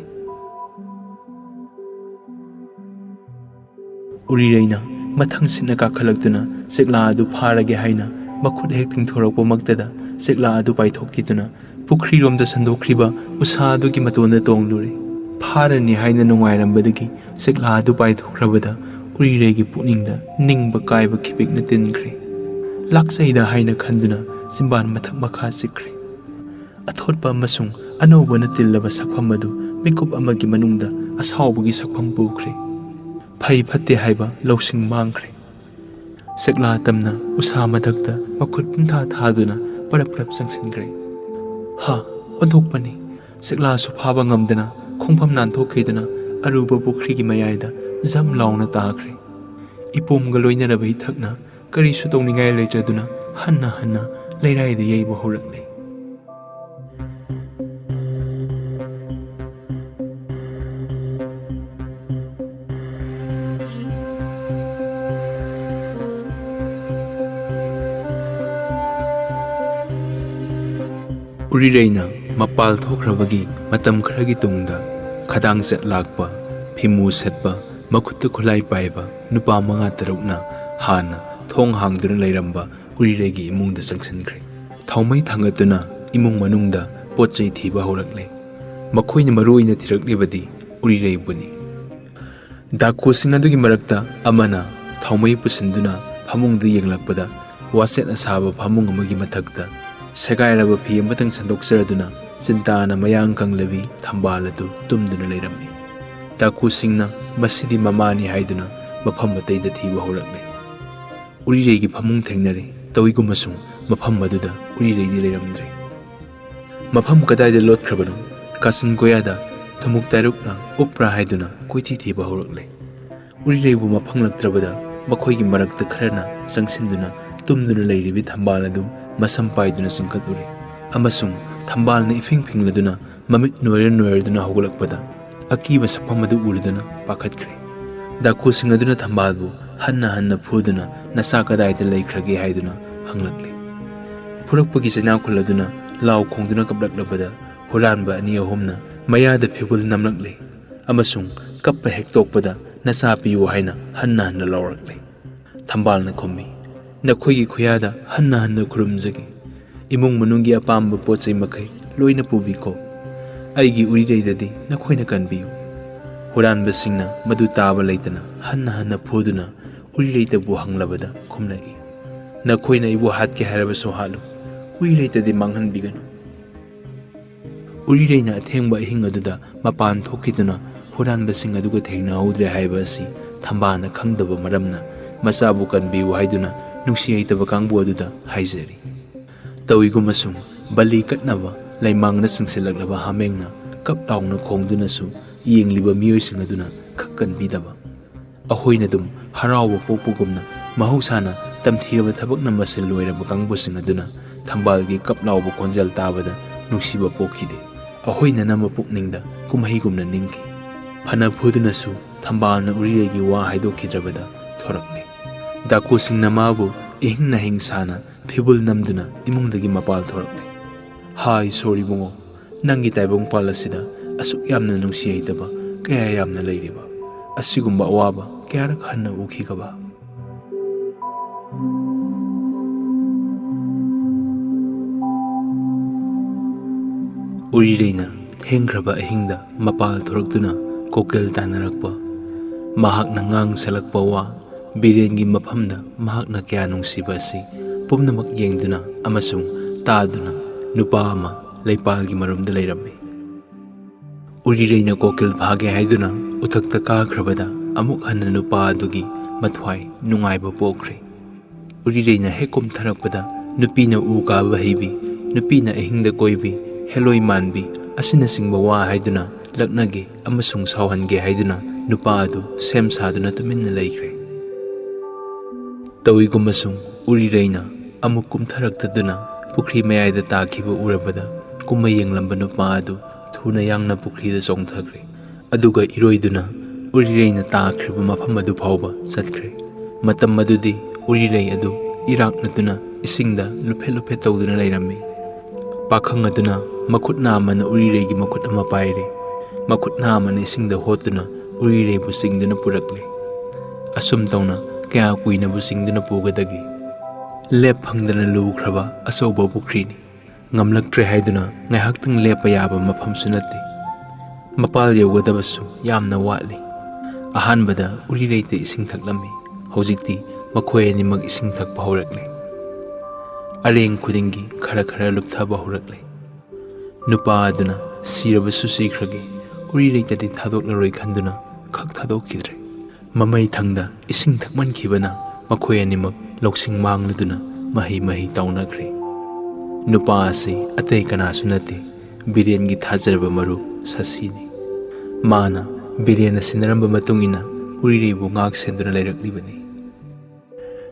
ꯎꯔꯤꯔꯩꯅ ꯃꯊꯪ ꯁꯤꯠꯅ ꯀꯥꯈꯠꯂꯛꯇꯨꯅ ꯆꯦꯛꯂꯥ ꯑꯗꯨ ꯐꯥꯔꯒꯦ ꯍꯥꯏꯅ ꯃꯈꯨꯠ ꯍꯦꯛ ꯇꯤꯡꯊꯣꯔꯛꯄꯃꯛꯇꯗ ꯆꯦꯛꯂꯥ ꯑꯗꯨ ꯄꯥꯏꯊꯣꯛꯈꯤꯗꯨꯅ ꯄꯨꯈ꯭ꯔꯤꯔꯣꯝꯗ ꯁꯟꯗꯣꯛꯈ꯭ꯔꯤꯕ ꯎꯁꯥ ꯑꯗꯨꯒꯤ ꯃꯇꯣꯟꯗ ꯇꯣꯡꯂꯨꯔꯦ꯫ ꯐꯥꯔꯅꯤ ꯍꯥꯏꯅ ꯅꯨꯡꯉꯥꯏꯔꯝꯕꯗꯒꯤ ꯆꯦꯛꯂꯥ ꯑꯗꯨ ꯄꯥꯏꯊꯣꯛꯈ꯭ꯔꯕꯗ ꯎꯔꯤꯔꯩꯒꯤ ꯄꯨꯛꯅꯤꯡꯗ ꯅꯤꯡꯕ ꯀꯥꯏꯕ ꯈꯤꯕꯤꯛꯅ ꯇꯤꯟꯈ꯭ꯔꯦ꯫ ꯂꯥꯛꯆꯩꯗ ꯍꯥꯏꯅ ꯈꯟꯗꯨꯅ ꯆꯤꯝꯕꯥꯟ ꯃꯊꯛ ꯃꯈꯥ ꯆꯤꯛꯈ꯭ꯔꯦ꯫ ꯑꯊꯣꯠꯄ ꯑꯃꯁꯨꯡ ꯑꯅꯧꯕꯅ ꯇꯤꯜꯂꯕ ꯁꯛꯐꯝ ꯑꯗꯨ ꯃꯤꯀꯨꯞ ꯑꯃꯒꯤ ꯃꯅꯨꯡꯗ ꯑꯁꯥꯎꯕꯒꯤ ꯁꯛꯐꯝ ꯄꯨꯈ꯭ꯔꯦ꯫ ꯐꯩ ꯐꯠꯇꯦ ꯍꯥꯏꯕ ꯂꯧꯁꯤꯡ ꯃꯥꯡꯈ꯭ꯔꯦ꯫ ꯆꯦꯛꯂꯥ ꯇꯝꯅ ꯎꯁꯥ ꯃꯊꯛꯇ ꯃꯈꯨꯠ ꯄꯨꯝꯊꯥ ꯊꯥꯗꯨꯅ ꯄꯔꯞ ꯄꯔꯞ ꯆꯪꯁꯤꯟꯈ꯭ꯔꯦ꯫ ꯍꯥ, ꯑꯣꯟꯊꯣꯛꯄꯅꯤ! ꯆꯦꯛꯂꯥꯁꯨ ꯐꯥꯕ ꯉꯝꯗꯅ ꯈꯣꯡꯐꯝ ꯅꯥꯟꯊꯣꯛꯈꯤꯗꯨꯅ ꯑꯔꯨꯕ ꯄꯨꯈ꯭ꯔꯤꯒꯤ ꯃꯌꯥꯏꯗ ꯖꯝ ꯂꯥꯎꯅ ꯇꯥꯈ꯭ꯔꯦ꯫ ꯏꯄꯣꯝꯒ ꯂꯣꯏꯅꯔꯕ ꯏꯊꯛꯅ ꯀꯔꯤꯁꯨ ꯇꯧꯅꯤꯡꯉꯥꯏ ꯂꯩꯇ꯭ꯔꯗꯨꯅ ꯍꯟꯅ ꯍꯟꯅ ꯂꯩꯔꯥꯏꯗ ꯌꯩꯕ ꯍꯧꯔꯛꯂꯦ꯫ ꯎꯔꯤꯔꯩꯅ ꯃꯄꯥꯜ ꯊꯣꯛꯈ꯭ꯔꯕꯒꯤ ꯃꯇꯝ ꯈꯔꯒꯤ ꯇꯨꯡꯗ ꯈꯗꯥꯡ ꯆꯠ ꯂꯥꯛꯄ, ꯐꯤꯃꯨ ꯁꯦꯠꯄ, ꯃꯈꯨꯠꯇ ꯈꯨꯠꯂꯥꯏ ꯄꯥꯏꯕ ꯅꯨꯄꯥ ꯃꯉꯥ ꯇꯔꯨꯛꯅ ꯍꯥꯟꯅ ꯊꯣꯡ ꯍꯥꯡꯗꯨꯅ ꯂꯩꯔꯝꯕ ꯎꯔꯤꯔꯩꯒꯤ ꯏꯃꯨꯡꯗ ꯆꯪꯁꯤꯟꯈ꯭ꯔꯦ꯫ ꯊꯥꯎꯃꯩ ꯊꯥꯡꯒꯠꯇꯨꯅ ꯏꯃꯨꯡ ꯃꯅꯨꯡꯗ ꯄꯣꯠ ꯆꯩ ꯊꯤꯕ ꯍꯧꯔꯛꯂꯦ꯫ ꯃꯈꯣꯏꯅ ꯃꯔꯨ ꯑꯣꯏꯅ ꯊꯤꯔꯛꯂꯤꯕꯗꯤ ꯎꯔꯤꯔꯩꯕꯨꯅꯤ꯫ ꯗꯥꯀꯨꯁꯤꯡ ꯑꯗꯨꯒꯤ ꯃꯔꯛꯇ ꯑꯃꯅ ꯊꯥꯎꯃꯩ ꯄꯨꯁꯤꯟꯗꯨꯅ ꯐꯃꯨꯡꯗ ꯌꯦꯡꯂꯛꯄꯗ, ꯋꯥꯆꯦꯠ ꯑꯁꯥꯕ ꯐꯃꯨꯡ ꯑꯃꯒꯤ ꯃꯊꯛꯇ ꯁꯦꯒꯥꯏꯔꯕ ꯐꯤ ꯑꯃꯇꯪ ꯁꯟꯗꯣꯛꯆꯔꯗꯨꯅ ꯆꯤꯟꯇꯥꯅ ꯃꯌꯥꯡ ꯀꯪꯂꯕꯤ ꯊꯝꯕꯥꯜ ꯑꯗꯨ ꯇꯨꯝꯗꯨꯅ ꯂꯩꯔꯝꯃꯤ꯫ ꯗꯥꯀꯨꯁꯤꯡꯅ ꯃꯁꯤꯗꯤ ꯃꯃꯥꯅꯤ ꯍꯥꯏꯗꯨꯅ ꯃꯐꯝ ꯑꯇꯩꯗ ꯊꯤꯕ ꯍꯧꯔꯛꯂꯦ꯫ ꯎꯔꯤꯔꯩꯒꯤ ꯐꯃꯨꯡ ꯊꯦꯡꯅꯔꯦ꯫ ꯇꯧꯏꯒꯨꯝꯕꯁꯨꯡ ꯃꯐꯝ ꯑꯗꯨꯗ ꯎꯔꯤꯔꯩꯗꯤ ꯂꯩꯔꯝꯗ꯭ꯔꯦ꯫ ꯃꯐꯝ ꯀꯗꯥꯏꯗ ꯂꯣꯠꯈ꯭ꯔꯕꯅꯣ? ꯀꯥꯆꯤꯟ ꯀꯣꯌꯥꯗ ꯊꯨꯝꯃꯣꯛ ꯇꯔꯨꯛꯅ ꯎꯞꯄ꯭ꯔꯥ ꯍꯥꯏꯗꯨꯅ ꯀꯣꯏꯊꯤ ꯊꯤꯕ ꯍꯧꯔꯛꯂꯦ꯫ ꯎꯔꯤꯔꯩꯕꯨ ꯃꯐꯪꯂꯛꯇ꯭ꯔꯕꯗ ꯃꯈꯣꯏꯒꯤ ꯃꯔꯛꯇ ꯈꯔꯅ ꯆꯪꯁꯤꯟꯗꯨꯅ ꯇꯨꯝꯗꯨꯅ ꯂꯩꯔꯤꯕꯤ ꯊꯝꯕꯥꯜ ꯑꯗꯨ ꯃꯁꯝ ꯄꯥꯏꯗꯨꯅ ꯆꯤꯡꯈꯠꯂꯨꯔꯦ ꯑꯃꯁꯨꯡ ꯊꯝꯕꯥꯜꯅ ꯏꯐꯤꯡ ꯐꯤꯡꯂꯗꯨꯅ ꯃꯃꯤꯠ ꯅꯣꯏꯔ ꯅꯣꯏꯔꯗꯨꯅ ꯍꯧꯒꯠꯂꯛꯄꯗ ꯑꯀꯤꯕ ꯁꯛꯐꯝ ꯑꯗꯨ ꯎꯔꯗꯨꯅ ꯄꯥꯈꯠꯈ꯭ꯔꯦ꯫ ꯗꯥꯀꯨꯁꯤꯡ ꯑꯗꯨꯅ ꯊꯝꯕꯥꯜꯕꯨ ꯍꯟꯅ ꯍꯟꯅ ꯐꯨꯗꯨꯅ "ꯅꯆꯥ ꯀꯗꯥꯏꯗ ꯂꯩꯈ꯭ꯔꯒꯦ?" ꯍꯥꯏꯗꯨꯅ ꯍꯪꯂꯛꯂꯦ꯫ ꯐꯨꯔꯛꯄꯒꯤ ꯆꯩꯅꯥꯈꯨꯜ ꯑꯗꯨꯅ ꯂꯥꯎ ꯈꯣꯡꯗꯨꯅ ꯀꯞꯂꯛꯂꯕꯗ ꯍꯨꯔꯥꯟꯕ ꯑꯅꯤ ꯑꯍꯨꯝꯅ ꯃꯌꯥꯗ ꯐꯤꯕꯨꯜ ꯅꯝꯂꯛꯂꯦ ꯑꯃꯁꯨꯡ ꯀꯞꯄ ꯍꯦꯛ ꯇꯣꯛꯄꯗ "ꯅꯆꯥ ꯄꯤꯌꯨ" ꯍꯥꯏꯅ ꯍꯟꯅ ꯍꯟꯅ ꯂꯥꯎꯔꯛꯂꯦ꯫ ꯊꯝꯕꯥꯜꯅ ꯈꯨꯝꯃꯤ, "ꯅꯈꯣꯏꯒꯤ ꯈꯨꯌꯥꯗ ꯍꯟꯅ ꯍꯟꯅ ꯈꯨꯔꯨꯝꯖꯒꯦ꯫ ꯏꯃꯨꯡ ꯃꯅꯨꯡꯒꯤ ꯑꯄꯥꯝꯕ ꯄꯣꯠ ꯆꯩ ꯃꯈꯩ ꯂꯣꯏꯅ ꯄꯨꯕꯤꯈꯣ꯫ ꯑꯩꯒꯤ ꯎꯔꯤꯔꯩꯗꯗꯤ ꯅꯈꯣꯏꯅ ꯀꯟꯕꯤꯌꯨ꯫" ꯍꯨꯔꯥꯟꯕꯁꯤꯡꯅ ꯃꯗꯨ ꯇꯥꯕ ꯂꯩꯇꯅ ꯍꯟꯅ ꯍꯟꯅ ꯐꯨꯗꯨꯅ ꯎꯔꯤꯔꯩꯗꯕꯨ ꯍꯪꯂꯕꯗ ꯈꯨꯝꯂꯛꯏ, "ꯅꯈꯣꯏꯅ ꯑꯩꯕꯨ ꯍꯥꯠꯀꯦ ꯍꯥꯏꯔꯕꯁꯨ ꯍꯥꯠꯂꯨ, ꯎꯔꯤꯔꯩꯗꯗꯤ ꯃꯥꯡꯍꯟꯕꯤꯒꯅꯨ꯫" ꯎꯔꯤꯔꯩꯅ ꯑꯊꯦꯡꯕ ꯑꯍꯤꯡ ꯑꯗꯨꯗ ꯃꯄꯥꯟ ꯊꯣꯛꯈꯤꯗꯨꯅ ꯍꯨꯔꯥꯟꯕꯁꯤꯡ ꯑꯗꯨꯒ ꯊꯦꯡꯅꯍꯧꯗ꯭ꯔꯦ ꯍꯥꯏꯕ ꯑꯁꯤ ꯊꯝꯕꯥꯜꯅ ꯈꯪꯗꯕ ꯃꯔꯝꯅ ꯃꯆꯥꯕꯨ ꯀꯟꯕꯤꯌꯨ ꯍꯥꯏꯗꯨꯅ ꯅꯨꯡꯁꯤ ꯍꯩꯇꯕ ꯀꯥꯡꯕꯨ ꯑꯗꯨꯗ ꯍꯥꯏꯖꯔꯤ꯫ ꯇꯧꯏꯒꯨꯝꯕꯁꯨꯡ ꯕꯂꯤ ꯀꯠꯅꯕ ꯂꯩꯃꯥꯡꯅ ꯆꯤꯡꯁꯤꯜꯂꯛꯂꯕ ꯍꯥꯃꯦꯡꯅ ꯀꯞ ꯂꯥꯎꯅ ꯈꯣꯡꯗꯨꯅꯁꯨ ꯌꯦꯡꯂꯤꯕ ꯃꯤꯑꯣꯏꯁꯤꯡ ꯑꯗꯨꯅ ꯈꯛ ꯀꯟꯕꯤꯗꯕ, ꯑꯩꯈꯣꯏꯅ ꯑꯗꯨꯝ ꯍꯔꯥꯎꯕ ꯄꯣꯛꯄꯒꯨꯝꯅ ꯃꯍꯧꯁꯥꯅ ꯇꯝꯊꯤꯔꯕ ꯊꯕꯛꯅ ꯃꯁꯤꯜ ꯂꯣꯏꯔꯕ ꯀꯥꯡꯕꯨꯁꯤꯡ ꯑꯗꯨꯅ ꯊꯝꯕꯥꯜꯒꯤ ꯀꯞ ꯂꯥꯎꯕ ꯈꯣꯟꯖꯦꯜ ꯇꯥꯕꯗ ꯅꯨꯡꯁꯤꯕ ꯄꯣꯛꯈꯤꯗꯦ꯫ ꯑꯩꯈꯣꯏꯅ ꯅꯝꯕ ꯄꯨꯛꯅꯤꯡꯗ ꯀꯨꯝꯍꯩꯒꯨꯝꯅ ꯅꯤꯡꯈꯤ꯫ ꯐꯅ ꯐꯨꯗꯨꯅꯁꯨ ꯊꯝꯕꯥꯜꯅ ꯎꯔꯤꯔꯩꯒꯤ ꯋꯥ ꯍꯥꯏꯗꯣꯛꯈꯤꯗ꯭ꯔꯕꯗ ꯊꯣꯔꯛꯂꯦ꯫ ꯗꯥꯀꯨꯁꯤꯡꯅ ꯃꯥꯕꯨ ꯏꯍꯤꯡ ꯅꯥꯍꯤꯡ ꯁꯥꯅ ꯐꯤꯕꯨꯜ ꯅꯝꯗꯨꯅ ꯏꯃꯨꯡꯗꯒꯤ ꯃꯄꯥꯜ ꯊꯣꯔꯛꯂꯦ꯫ "ꯍꯥꯏ ꯁꯣꯔꯤꯕꯨꯡꯉꯣ, ꯅꯪꯒꯤ ꯇꯥꯏꯕꯪꯄꯥꯜ ꯑꯁꯤꯗ ꯑꯁꯨꯛ ꯌꯥꯝꯅ ꯅꯨꯡꯁꯤ ꯍꯩꯇꯕ ꯀꯌꯥ ꯌꯥꯝꯅ ꯂꯩꯔꯤꯕ, ꯑꯁꯤꯒꯨꯝꯕ ꯑꯋꯥꯕ ꯀꯌꯥꯔꯛ ꯍꯟꯅ ꯎꯈꯤꯒꯕ?" ꯎꯔꯤꯔꯩꯅ ꯊꯦꯡꯈ꯭ꯔꯕ ꯑꯍꯤꯡꯗ ꯃꯄꯥꯜ ꯊꯣꯔꯛꯇꯨꯅ ꯀꯣꯀꯤꯜ ꯇꯥꯟꯅꯔꯛꯄ, ꯃꯍꯥꯛꯅ ꯉꯥꯡ ꯁꯛꯂꯛꯄ ꯋꯥ, ꯕꯤꯔꯦꯟꯒꯤ ꯃꯐꯝꯗ ꯃꯍꯥꯛꯅ ꯀꯌꯥ ꯅꯨꯡꯁꯤꯕ ꯑꯁꯤ ꯄꯨꯝꯅꯃꯛ ꯌꯦꯡꯗꯨꯅ ꯑꯃꯁꯨꯡ ꯇꯥꯗꯨꯅ ꯅꯨꯄꯥ ꯑꯃ ꯂꯩꯄꯥꯜꯒꯤ ꯃꯔꯨꯝꯗ ꯂꯩꯔꯝꯃꯤ꯫ ꯎꯔꯤꯔꯩꯅ ꯀꯣꯀꯤꯜ ꯐꯥꯒꯦ ꯍꯥꯏꯗꯨꯅ ꯎꯊꯛꯇ ꯀꯥꯈ꯭ꯔꯕꯗ ꯑꯃꯨꯛ ꯍꯟꯅ ꯅꯨꯄꯥ ꯑꯗꯨꯒꯤ ꯃꯊ꯭ꯋꯥꯏ ꯅꯨꯡꯉꯥꯏꯕ ꯄꯣꯛꯈ꯭ꯔꯦ꯫ ꯎꯔꯤꯔꯩꯅ ꯍꯦꯛ ꯀꯨꯝꯊꯔꯛꯄꯗ ꯅꯨꯄꯤꯅ ꯎ ꯀꯥꯕ ꯍꯩꯕꯤ, ꯅꯨꯄꯤꯅ ꯑꯍꯤꯡꯗ ꯀꯣꯏꯕꯤ, ꯍꯦꯂꯣꯏ ꯃꯥꯟꯕꯤ ꯑꯁꯤꯅꯆꯤꯡꯕ ꯋꯥ ꯍꯥꯏꯗꯨꯅ ꯂꯛꯅꯒꯦ ꯑꯃꯁꯨꯡ ꯁꯥꯎꯍꯟꯒꯦ ꯍꯥꯏꯗꯨꯅ ꯅꯨꯄꯥ ꯑꯗꯨ ꯁꯦꯝ ꯁꯥꯗꯨꯅ ꯇꯨꯃꯤꯟꯅ ꯂꯩꯈ꯭ꯔꯦ꯫ ꯇꯧꯏꯒꯨꯝꯕꯁꯨꯡ ꯎꯔꯤꯔꯩꯅ ꯑꯃꯨꯛ ꯀꯨꯝꯊꯔꯛꯇꯗꯨꯅ ꯄꯨꯈ꯭ꯔꯤ ꯃꯌꯥꯏꯗ ꯇꯥꯈꯤꯕ ꯎꯔꯕꯗ ꯀꯨꯝꯍꯩ ꯌꯦꯡꯂꯝꯕ ꯅꯨꯄꯥ ꯑꯗꯨ ꯊꯨꯅ ꯌꯥꯡꯅ ꯄꯨꯈ꯭ꯔꯤꯗ ꯆꯣꯡꯊꯈ꯭ꯔꯦ꯫ ꯑꯗꯨꯒ ꯏꯔꯣꯏꯗꯨꯅ ꯎꯔꯤꯔꯩꯅ ꯇꯥꯈ꯭ꯔꯤꯕ ꯃꯐꯝ ꯑꯗꯨ ꯐꯥꯎꯕ ꯆꯠꯈ꯭ꯔꯦ꯫ ꯃꯇꯝ ꯑꯗꯨꯗꯤ ꯎꯔꯤꯔꯩ ꯑꯗꯨ ꯏꯔꯥꯛꯅꯗꯨꯅ ꯏꯁꯤꯡꯗ ꯂꯨꯞꯐꯦꯠ ꯂꯨꯞꯐꯦꯠ ꯇꯧꯗꯨꯅ ꯂꯩꯔꯝꯃꯤ꯫ ꯄꯥꯈꯪ ꯑꯗꯨꯅ ꯃꯈꯨꯠ ꯅꯥꯝꯃꯅ ꯎꯔꯤꯔꯩꯒꯤ ꯃꯈꯨꯠ ꯑꯃ ꯄꯥꯏꯔꯦ꯫ ꯃꯈꯨꯠ ꯅꯥꯝꯃꯅ ꯏꯁꯤꯡꯗ ꯍꯣꯠꯇꯨꯅ ꯎꯔꯤꯔꯩꯕꯨ ꯆꯤꯡꯗꯨꯅ ꯄꯨꯔꯛꯂꯦ꯫ ꯑꯁꯨꯝ ꯇꯧꯅ ꯀꯌꯥ ꯀꯨꯏꯅꯕꯨ ꯆꯤꯡꯗꯨꯅ ꯄꯨꯒꯗꯒꯦ? ꯂꯦꯞ ꯐꯪꯗꯅ ꯂꯨꯈ꯭ꯔꯕ ꯑꯆꯧꯕ ꯄꯨꯈ꯭ꯔꯤꯅꯤ꯫ ꯉꯝꯂꯛꯇ꯭ꯔꯦ ꯍꯥꯏꯗꯨꯅ ꯉꯥꯏꯍꯥꯛꯇꯪ ꯂꯦꯞꯄ ꯌꯥꯕ ꯃꯐꯝꯁꯨ ꯅꯠꯇꯦ꯫ ꯃꯄꯥꯜ ꯌꯧꯒꯗꯕꯁꯨ ꯌꯥꯝꯅ ꯋꯥꯠꯂꯤ꯫ ꯑꯍꯥꯟꯕꯗ ꯎꯔꯤꯔꯩꯇ ꯏꯁꯤꯡ ꯊꯛꯂꯝꯃꯤ꯫ ꯍꯧꯖꯤꯛꯇꯤ ꯃꯈꯣꯏ ꯑꯅꯤꯃꯛ ꯏꯁꯤꯡ ꯊꯛꯄ ꯍꯧꯔꯛꯂꯦ꯫ ꯑꯔꯦꯡ ꯈꯨꯗꯤꯡꯒꯤ ꯈꯔ ꯈꯔ ꯂꯨꯞꯊꯕ ꯍꯧꯔꯛꯂꯦ꯫ ꯅꯨꯄꯥ ꯑꯗꯨꯅ ꯁꯤꯔꯕꯁꯨ ꯁꯤꯈ꯭ꯔꯒꯦ, ꯎꯔꯤꯔꯩꯇꯗꯤ ꯊꯥꯗꯣꯛꯂꯔꯣꯏ ꯈꯟꯗꯨꯅ ꯈꯛ ꯊꯥꯗꯣꯛꯈꯤꯗ꯭ꯔꯦ꯫ ꯃꯃꯩ ꯊꯪꯗ ꯏꯁꯤꯡ ꯊꯛꯃꯟꯈꯤꯕꯅ ꯃꯈꯣꯏ ꯑꯅꯤꯃꯛ ꯂꯧꯁꯤꯡ ꯃꯥꯡꯂꯗꯨꯅ ꯃꯍꯩ ꯃꯍꯩ ꯇꯥꯎꯅꯈ꯭ꯔꯦ꯫ ꯅꯨꯄꯥ ꯑꯁꯤ ꯑꯇꯩ ꯀꯅꯥꯁꯨ ꯅꯠꯇꯦ, ꯕꯤꯔꯦꯟꯒꯤ ꯊꯥꯖꯔꯕ ꯃꯔꯨꯞ ꯁꯁꯤꯅꯤ꯫ ꯃꯥꯅ ꯕꯤꯔꯦꯟꯅ ꯁꯤꯟꯅꯔꯝꯕ ꯃꯇꯨꯡ ꯏꯟꯅ ꯎꯔꯤꯔꯩꯕꯨ ꯉꯥꯛ ꯁꯦꯟꯗꯨꯅ ꯂꯩꯔꯛꯂꯤꯕꯅꯤ꯫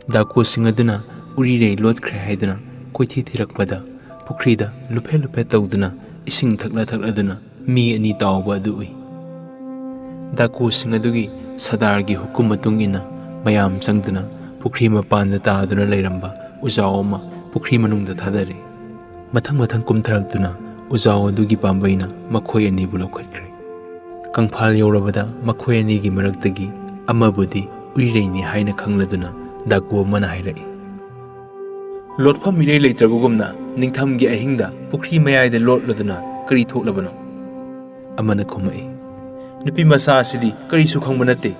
ꯗꯥꯀꯨꯁꯤꯡ ꯑꯗꯨꯅ ꯎꯔꯤꯔꯩ ꯂꯣꯠꯈ꯭ꯔꯦ ꯍꯥꯏꯗꯨꯅ ꯀꯣꯏꯊꯤ ꯊꯤꯔꯛꯄꯗ ꯄꯨꯈ꯭ꯔꯤꯗ ꯂꯨꯞꯐꯦꯠ ꯂꯨꯞꯐꯦꯠ ꯇꯧꯗꯨꯅ ꯏꯁꯤꯡ ꯊꯛꯂ ꯊꯛꯂꯗꯨꯅ ꯃꯤ ꯑꯅꯤ ꯇꯥꯎꯕ ꯑꯗꯨ ꯎꯏ꯫ ꯗꯥꯀꯨꯁꯤꯡ ꯑꯗꯨꯒꯤ ꯁꯗꯥꯔꯒꯤ ꯍꯨꯀꯨꯝ ꯃꯇꯨꯡ ꯏꯟꯅ ꯃꯌꯥꯝ ꯆꯪꯗꯨꯅ ꯄꯨꯈ꯭ꯔꯤ ꯃꯄꯥꯟꯗ ꯇꯥꯗꯨꯅ ꯂꯩꯔꯝꯕ ꯎꯖꯥꯎ ꯑꯃ ꯄꯨꯈ꯭ꯔꯤ ꯃꯅꯨꯡꯗ ꯊꯥꯗꯔꯦ꯫ ꯃꯊꯪ ꯃꯊꯪ ꯀꯨꯝꯊꯔꯛꯇꯨꯅ ꯎꯖꯥꯎ ꯑꯗꯨꯒꯤ ꯄꯥꯝꯕꯩꯅ ꯃꯈꯣꯏ ꯑꯅꯤꯕꯨ ꯂꯧꯈꯠꯈ꯭ꯔꯦ꯫ ꯀꯪꯐꯥꯜ ꯌꯧꯔꯕꯗ ꯃꯈꯣꯏ ꯑꯅꯤꯒꯤ ꯃꯔꯛꯇꯒꯤ ꯑꯃꯕꯨꯗꯤ ꯎꯔꯤꯔꯩꯅꯤ ꯍꯥꯏꯅ ꯈꯪꯂꯗꯨꯅ ꯗꯥꯀꯨ ꯑꯃꯅ ꯍꯥꯏꯔꯛꯏ, "ꯂꯣꯠꯐꯝ ꯏꯔꯩ ꯂꯩꯇ꯭ꯔꯕꯒꯨꯝꯅ ꯅꯤꯡꯊꯝꯒꯤ ꯑꯍꯤꯡꯗ ꯄꯨꯈ꯭ꯔꯤ ꯃꯌꯥꯏꯗ ꯂꯣꯠꯂꯗꯨꯅ ꯀꯔꯤ ꯊꯣꯛꯂꯕꯅꯣ?" ꯑꯃꯅ ꯈꯨꯝꯃꯛꯏ, "ꯅꯨꯄꯤ ꯃꯆꯥ ꯑꯁꯤꯗꯤ ꯀꯔꯤꯁꯨ ꯈꯪꯕ ꯅꯠꯇꯦ꯫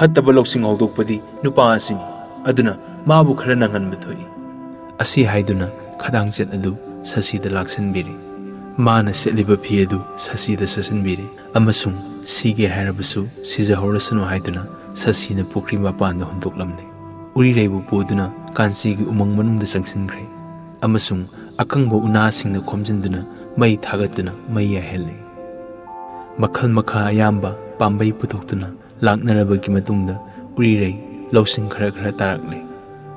ꯐꯠꯇꯕ ꯂꯧꯁꯤꯡ ꯍꯧꯗꯣꯛꯄꯗꯤ ꯅꯨꯄꯥ ꯑꯁꯤꯅꯤ꯫ ꯑꯗꯨꯅ ꯃꯥꯕꯨ ꯈꯔ ꯅꯪꯍꯟꯕ ꯊꯣꯛꯏ꯫" ꯑꯁꯤ ꯍꯥꯏꯗꯨꯅ ꯈꯗꯥꯡꯆꯦꯠ ꯑꯗꯨ ꯁꯁꯤꯗ ꯂꯥꯛꯁꯤꯟꯕꯤꯔꯦ꯫ ꯃꯥꯅ ꯁꯦꯠꯂꯤꯕ ꯐꯤ ꯑꯗꯨ ꯁꯁꯤꯗ ꯁꯦꯠꯆꯤꯟꯕꯤꯔꯦ ꯑꯃꯁꯨꯡ ꯁꯤꯒꯦ ꯍꯥꯏꯔꯕꯁꯨ ꯁꯤꯖꯍꯧꯔꯁꯅꯨ ꯍꯥꯏꯗꯨꯅ ꯁꯁꯤꯅ ꯄꯨꯈ꯭ꯔꯤ ꯃꯄꯥꯟꯗ ꯍꯨꯟꯗꯣꯛꯂꯝꯂꯦ꯫ ꯎꯔꯤꯔꯩꯕꯨ ꯄꯨꯗꯨꯅ ꯀꯥꯟꯆꯤꯒꯤ ꯎꯃꯪ ꯃꯅꯨꯡꯗ ꯆꯪꯁꯤꯟꯈ꯭ꯔꯦ ꯑꯃꯁꯨꯡ ꯑꯀꯪꯕ ꯎꯅꯥꯁꯤꯡꯅ ꯈꯣꯝꯖꯤꯟꯗꯨꯅ ꯃꯩ ꯊꯥꯒꯠꯇꯨꯅ ꯃꯩ ꯌꯥꯏꯍꯜꯂꯦ꯫ ꯃꯈꯜ ꯃꯈꯥ ꯑꯌꯥꯝꯕ ꯄꯥꯝꯕꯩ ꯄꯨꯊꯣꯛꯇꯨꯅ ꯂꯥꯛꯅꯔꯕꯒꯤ ꯃꯇꯨꯡꯗ ꯎꯔꯤꯔꯩ ꯂꯧꯁꯤꯡ ꯈꯔ ꯈꯔ ꯇꯥꯔꯛꯂꯦ꯫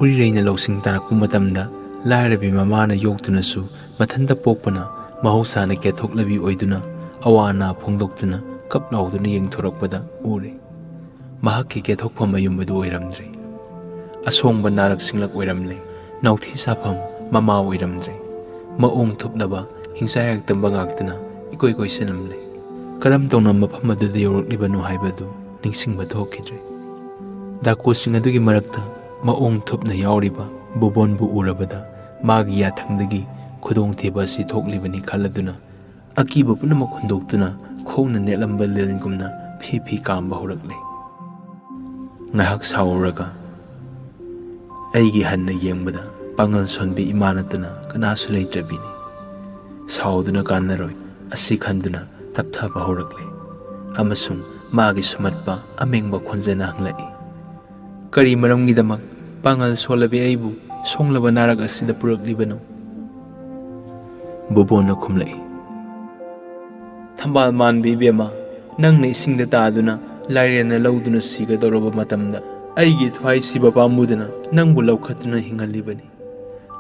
ꯎꯔꯤꯔꯩꯅ ꯂꯧꯁꯤꯡ ꯇꯥꯔꯛꯄ ꯃꯇꯝꯗ ꯂꯥꯏꯔꯕꯤ ꯃꯃꯥꯅ ꯌꯣꯛꯇꯨꯅꯁꯨ ꯃꯊꯟꯇ ꯄꯣꯛꯄꯅ ꯃꯍꯧꯁꯥꯅ ꯀꯦꯊꯣꯛꯂꯕꯤ ꯑꯣꯏꯗꯨꯅ ꯑꯋꯥ ꯑꯅꯥ ꯐꯣꯡꯗꯣꯛꯇꯨꯅ ꯀꯞ ꯂꯥꯎꯗꯨꯅ ꯌꯦꯡꯊꯣꯔꯛꯄꯗ ꯎꯔꯦ꯫ ꯃꯍꯥꯛꯀꯤ ꯀꯦꯊꯣꯛꯐꯝ ꯃꯌꯨꯝ ꯑꯗꯨ ꯑꯣꯏꯔꯝꯗ꯭ꯔꯦ꯫ ꯑꯁꯣꯡꯕ ꯅꯥꯔꯛ ꯁꯤꯡꯂꯛ ꯑꯣꯏꯔꯝꯂꯦ꯫ ꯅꯥꯎꯊꯤ ꯁꯥꯐꯝ ꯃꯃꯥ ꯑꯣꯏꯔꯝꯗ꯭ꯔꯦ꯫ ꯃꯑꯣꯡ ꯊꯨꯞꯂꯕ ꯍꯤꯡꯆꯥ ꯌꯥꯏꯇꯝꯕ ꯉꯥꯛꯇꯅ ꯏꯀꯣꯏ ꯀꯣꯏꯁꯤꯜꯂꯝꯂꯦ꯫ ꯀꯔꯝ ꯇꯧꯅ ꯃꯐꯝ ꯑꯗꯨꯗ ꯌꯧꯔꯛꯂꯤꯕꯅꯣ ꯍꯥꯏꯕꯗꯨ ꯅꯤꯡꯁꯤꯡꯕ ꯊꯣꯛꯈꯤꯗ꯭ꯔꯦ꯫ ꯗꯥꯀꯨꯁꯤꯡ ꯑꯗꯨꯒꯤ ꯃꯔꯛꯇ ꯃꯑꯣꯡ ꯊꯨꯞꯅ ꯌꯥꯎꯔꯤꯕ ꯕꯨꯕꯣꯟꯕꯨ ꯎꯔꯕꯗ ꯃꯥꯒꯤ ꯌꯥꯊꯪꯗꯒꯤ ꯈꯨꯗꯣꯡꯊꯤꯕ ꯑꯁꯤ ꯊꯣꯛꯂꯤꯕꯅꯤ ꯈꯜꯂꯗꯨꯅ ꯑꯀꯤꯕ ꯄꯨꯝꯅꯃꯛ ꯍꯨꯟꯗꯣꯛꯇꯨꯅ ꯈꯣꯡꯅ ꯅꯦꯠꯂꯝꯕ ꯂꯤꯟꯒꯨꯝꯅ ꯐꯤ ꯐꯤ ꯀꯥꯝꯕ ꯍꯧꯔꯛꯂꯦ꯫ ꯉꯥꯏꯍꯥꯛ ꯁꯥꯎꯔꯨꯔꯒ ꯑꯩꯒꯤ ꯍꯟꯅ ꯌꯦꯡꯕꯗ ꯄꯥꯡꯒꯜ ꯁꯣꯟꯕꯤ ꯏꯃꯥ ꯅꯠꯇꯅ ꯀꯅꯥꯁꯨ ꯂꯩꯇ꯭ꯔꯕꯤꯅꯤ꯫ ꯁꯥꯎꯗꯨꯅ ꯀꯥꯟꯅꯔꯣꯏ ꯑꯁꯤ ꯈꯟꯗꯨꯅ ꯇꯞꯊꯕ ꯍꯧꯔꯛꯂꯦ ꯑꯃꯁꯨꯡ ꯃꯥꯒꯤ ꯁꯨꯝꯍꯠꯄ ꯑꯃꯦꯡꯕ ꯈꯣꯟꯖꯦꯜꯅ ꯍꯪꯂꯛꯏ, "ꯀꯔꯤ ꯃꯔꯝꯒꯤꯗꯃꯛ ꯄꯥꯡꯒꯜ ꯁꯣꯜꯂꯕꯤ ꯑꯩꯕꯨ ꯁꯣꯡꯂꯕ ꯅꯥꯔꯛ ꯑꯁꯤꯗ ꯄꯨꯔꯛꯂꯤꯕꯅꯣ?" ꯕꯨꯕꯣꯟꯅ ꯈꯨꯝꯂꯛꯏ, "ꯊꯝꯕꯥꯜ ꯃꯥꯟꯕꯤ ꯏꯕꯦꯝꯃ, ꯅꯪꯅ ꯏꯁꯤꯡꯗ ꯇꯥꯗꯨꯅ ꯂꯥꯏꯔꯦꯟꯅ ꯂꯧꯗꯨꯅ ꯁꯤꯒꯗꯧꯔꯕ ꯃꯇꯝꯗ ꯑꯩꯒꯤ ꯊ꯭ꯋꯥꯏ ꯁꯤꯕ ꯄꯥꯝꯃꯨꯗꯅ ꯅꯪꯕꯨ ꯂꯧꯈꯠꯇꯨꯅ ꯍꯤꯡꯍꯜꯂꯤꯕꯅꯤ꯫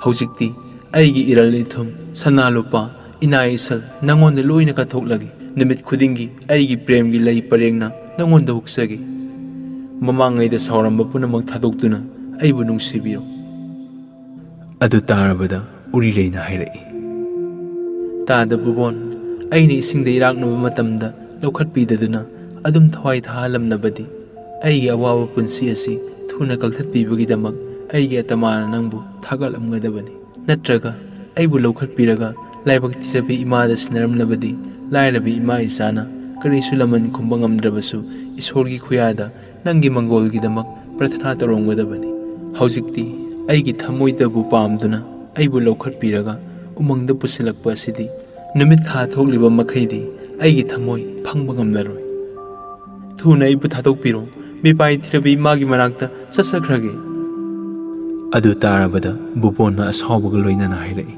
ꯍꯧꯖꯤꯛꯇꯤ ꯑꯩꯒꯤ ꯏꯔꯜ ꯏꯊꯨꯝ, ꯁꯅꯥ ꯂꯨꯄꯥ, ꯏꯅꯥ ꯏꯁꯜ ꯅꯪꯉꯣꯟꯗ ꯂꯣꯏꯅ ꯀꯠꯊꯣꯛꯂꯒꯦ꯫ ꯅꯨꯃꯤꯠ ꯈꯨꯗꯤꯡꯒꯤ ꯑꯩꯒꯤ ꯄ꯭ꯔꯦꯝꯒꯤ ꯂꯩ ꯄꯔꯦꯡꯅ ꯅꯪꯉꯣꯟꯗ ꯍꯨꯛꯆꯒꯦ꯫ ꯃꯃꯥꯡꯉꯩꯗ ꯁꯥꯎꯔꯝꯕ ꯄꯨꯝꯅꯃꯛ ꯊꯥꯗꯣꯛꯇꯨꯅ ꯑꯩꯕꯨ ꯅꯨꯡꯁꯤꯕꯤꯌꯨ꯫" ꯑꯗꯨ ꯇꯥꯔꯕꯗ ꯎꯔꯤꯔꯩꯅ ꯍꯥꯏꯔꯛꯏ, "ꯇꯥꯗ ꯕꯨꯕꯣꯟ, ꯑꯩꯅ ꯏꯁꯤꯡꯗ ꯏꯔꯥꯛꯅꯕ ꯃꯇꯝꯗ ꯂꯧꯈꯠꯄꯤꯗꯗꯨꯅ ꯑꯗꯨꯝ ꯊꯋꯥꯏ ꯊꯥꯍꯜꯂꯝꯂꯕꯗꯤ ꯑꯩꯒꯤ ꯑꯋꯥꯕ ꯄꯨꯟꯁꯤ ꯑꯁꯤ ꯊꯨꯅ ꯀꯛꯊꯠꯄꯤꯕꯒꯤꯗꯃꯛ ꯑꯩꯒꯤ ꯑꯇꯃꯥꯅ ꯅꯪꯕꯨ ꯊꯥꯒꯠꯂꯝꯒꯗꯕꯅꯤ꯫ ꯅꯠꯇ꯭ꯔꯒ ꯑꯩꯕꯨ ꯂꯧꯈꯠꯄꯤꯔꯒ ꯂꯥꯏꯕꯛ ꯊꯤꯔꯕꯤ ꯏꯃꯥꯗ ꯁꯤꯟꯅꯔꯝꯂꯕꯗꯤ ꯂꯥꯏꯔꯕꯤ ꯏꯃꯥ ꯏꯆꯥꯅ ꯀꯔꯤꯁꯨ ꯂꯃꯟ ꯈꯨꯝꯕ ꯉꯝꯗ꯭ꯔꯕꯁꯨ ꯏꯁꯣꯔꯒꯤ ꯈꯨꯌꯥꯗ ꯅꯪꯒꯤ ꯃꯪꯒꯣꯜꯒꯤꯗꯃꯛ ꯄ꯭ꯔꯊꯅꯥ ꯇꯧꯔꯝꯒꯗꯕꯅꯤ꯫ ꯍꯧꯖꯤꯛꯇꯤ ꯑꯩꯒꯤ ꯊꯃꯣꯏꯗꯕꯨ ꯄꯥꯝꯗꯨꯅ ꯑꯩꯕꯨ ꯂꯧꯈꯠꯄꯤꯔꯒ ꯎꯃꯪꯗ ꯄꯨꯁꯤꯜꯂꯛꯄ ꯑꯁꯤꯗꯤ ꯅꯨꯃꯤꯠ ꯊꯥ ꯊꯣꯛꯂꯤꯕ ꯃꯈꯩꯗꯤ ꯑꯩꯒꯤ ꯊꯃꯣꯏ ꯐꯪꯕ ꯉꯝꯂꯔꯣꯏ꯫ ꯊꯨꯅ ꯑꯩꯕꯨ ꯊꯥꯗꯣꯛꯄꯤꯔꯣ, ꯃꯤꯄꯥꯏ ꯊꯤꯔꯕꯤ ꯏꯃꯥꯒꯤ ꯃꯅꯥꯛꯇ ꯆꯠꯆꯈ꯭ꯔꯒꯦ꯫" ꯑꯗꯨ ꯇꯥꯔꯕꯗ ꯕꯨꯕꯣꯟꯅ ꯑꯁꯥꯎꯕꯒ ꯂꯣꯏꯅꯅ ꯍꯥꯏꯔꯛꯏ,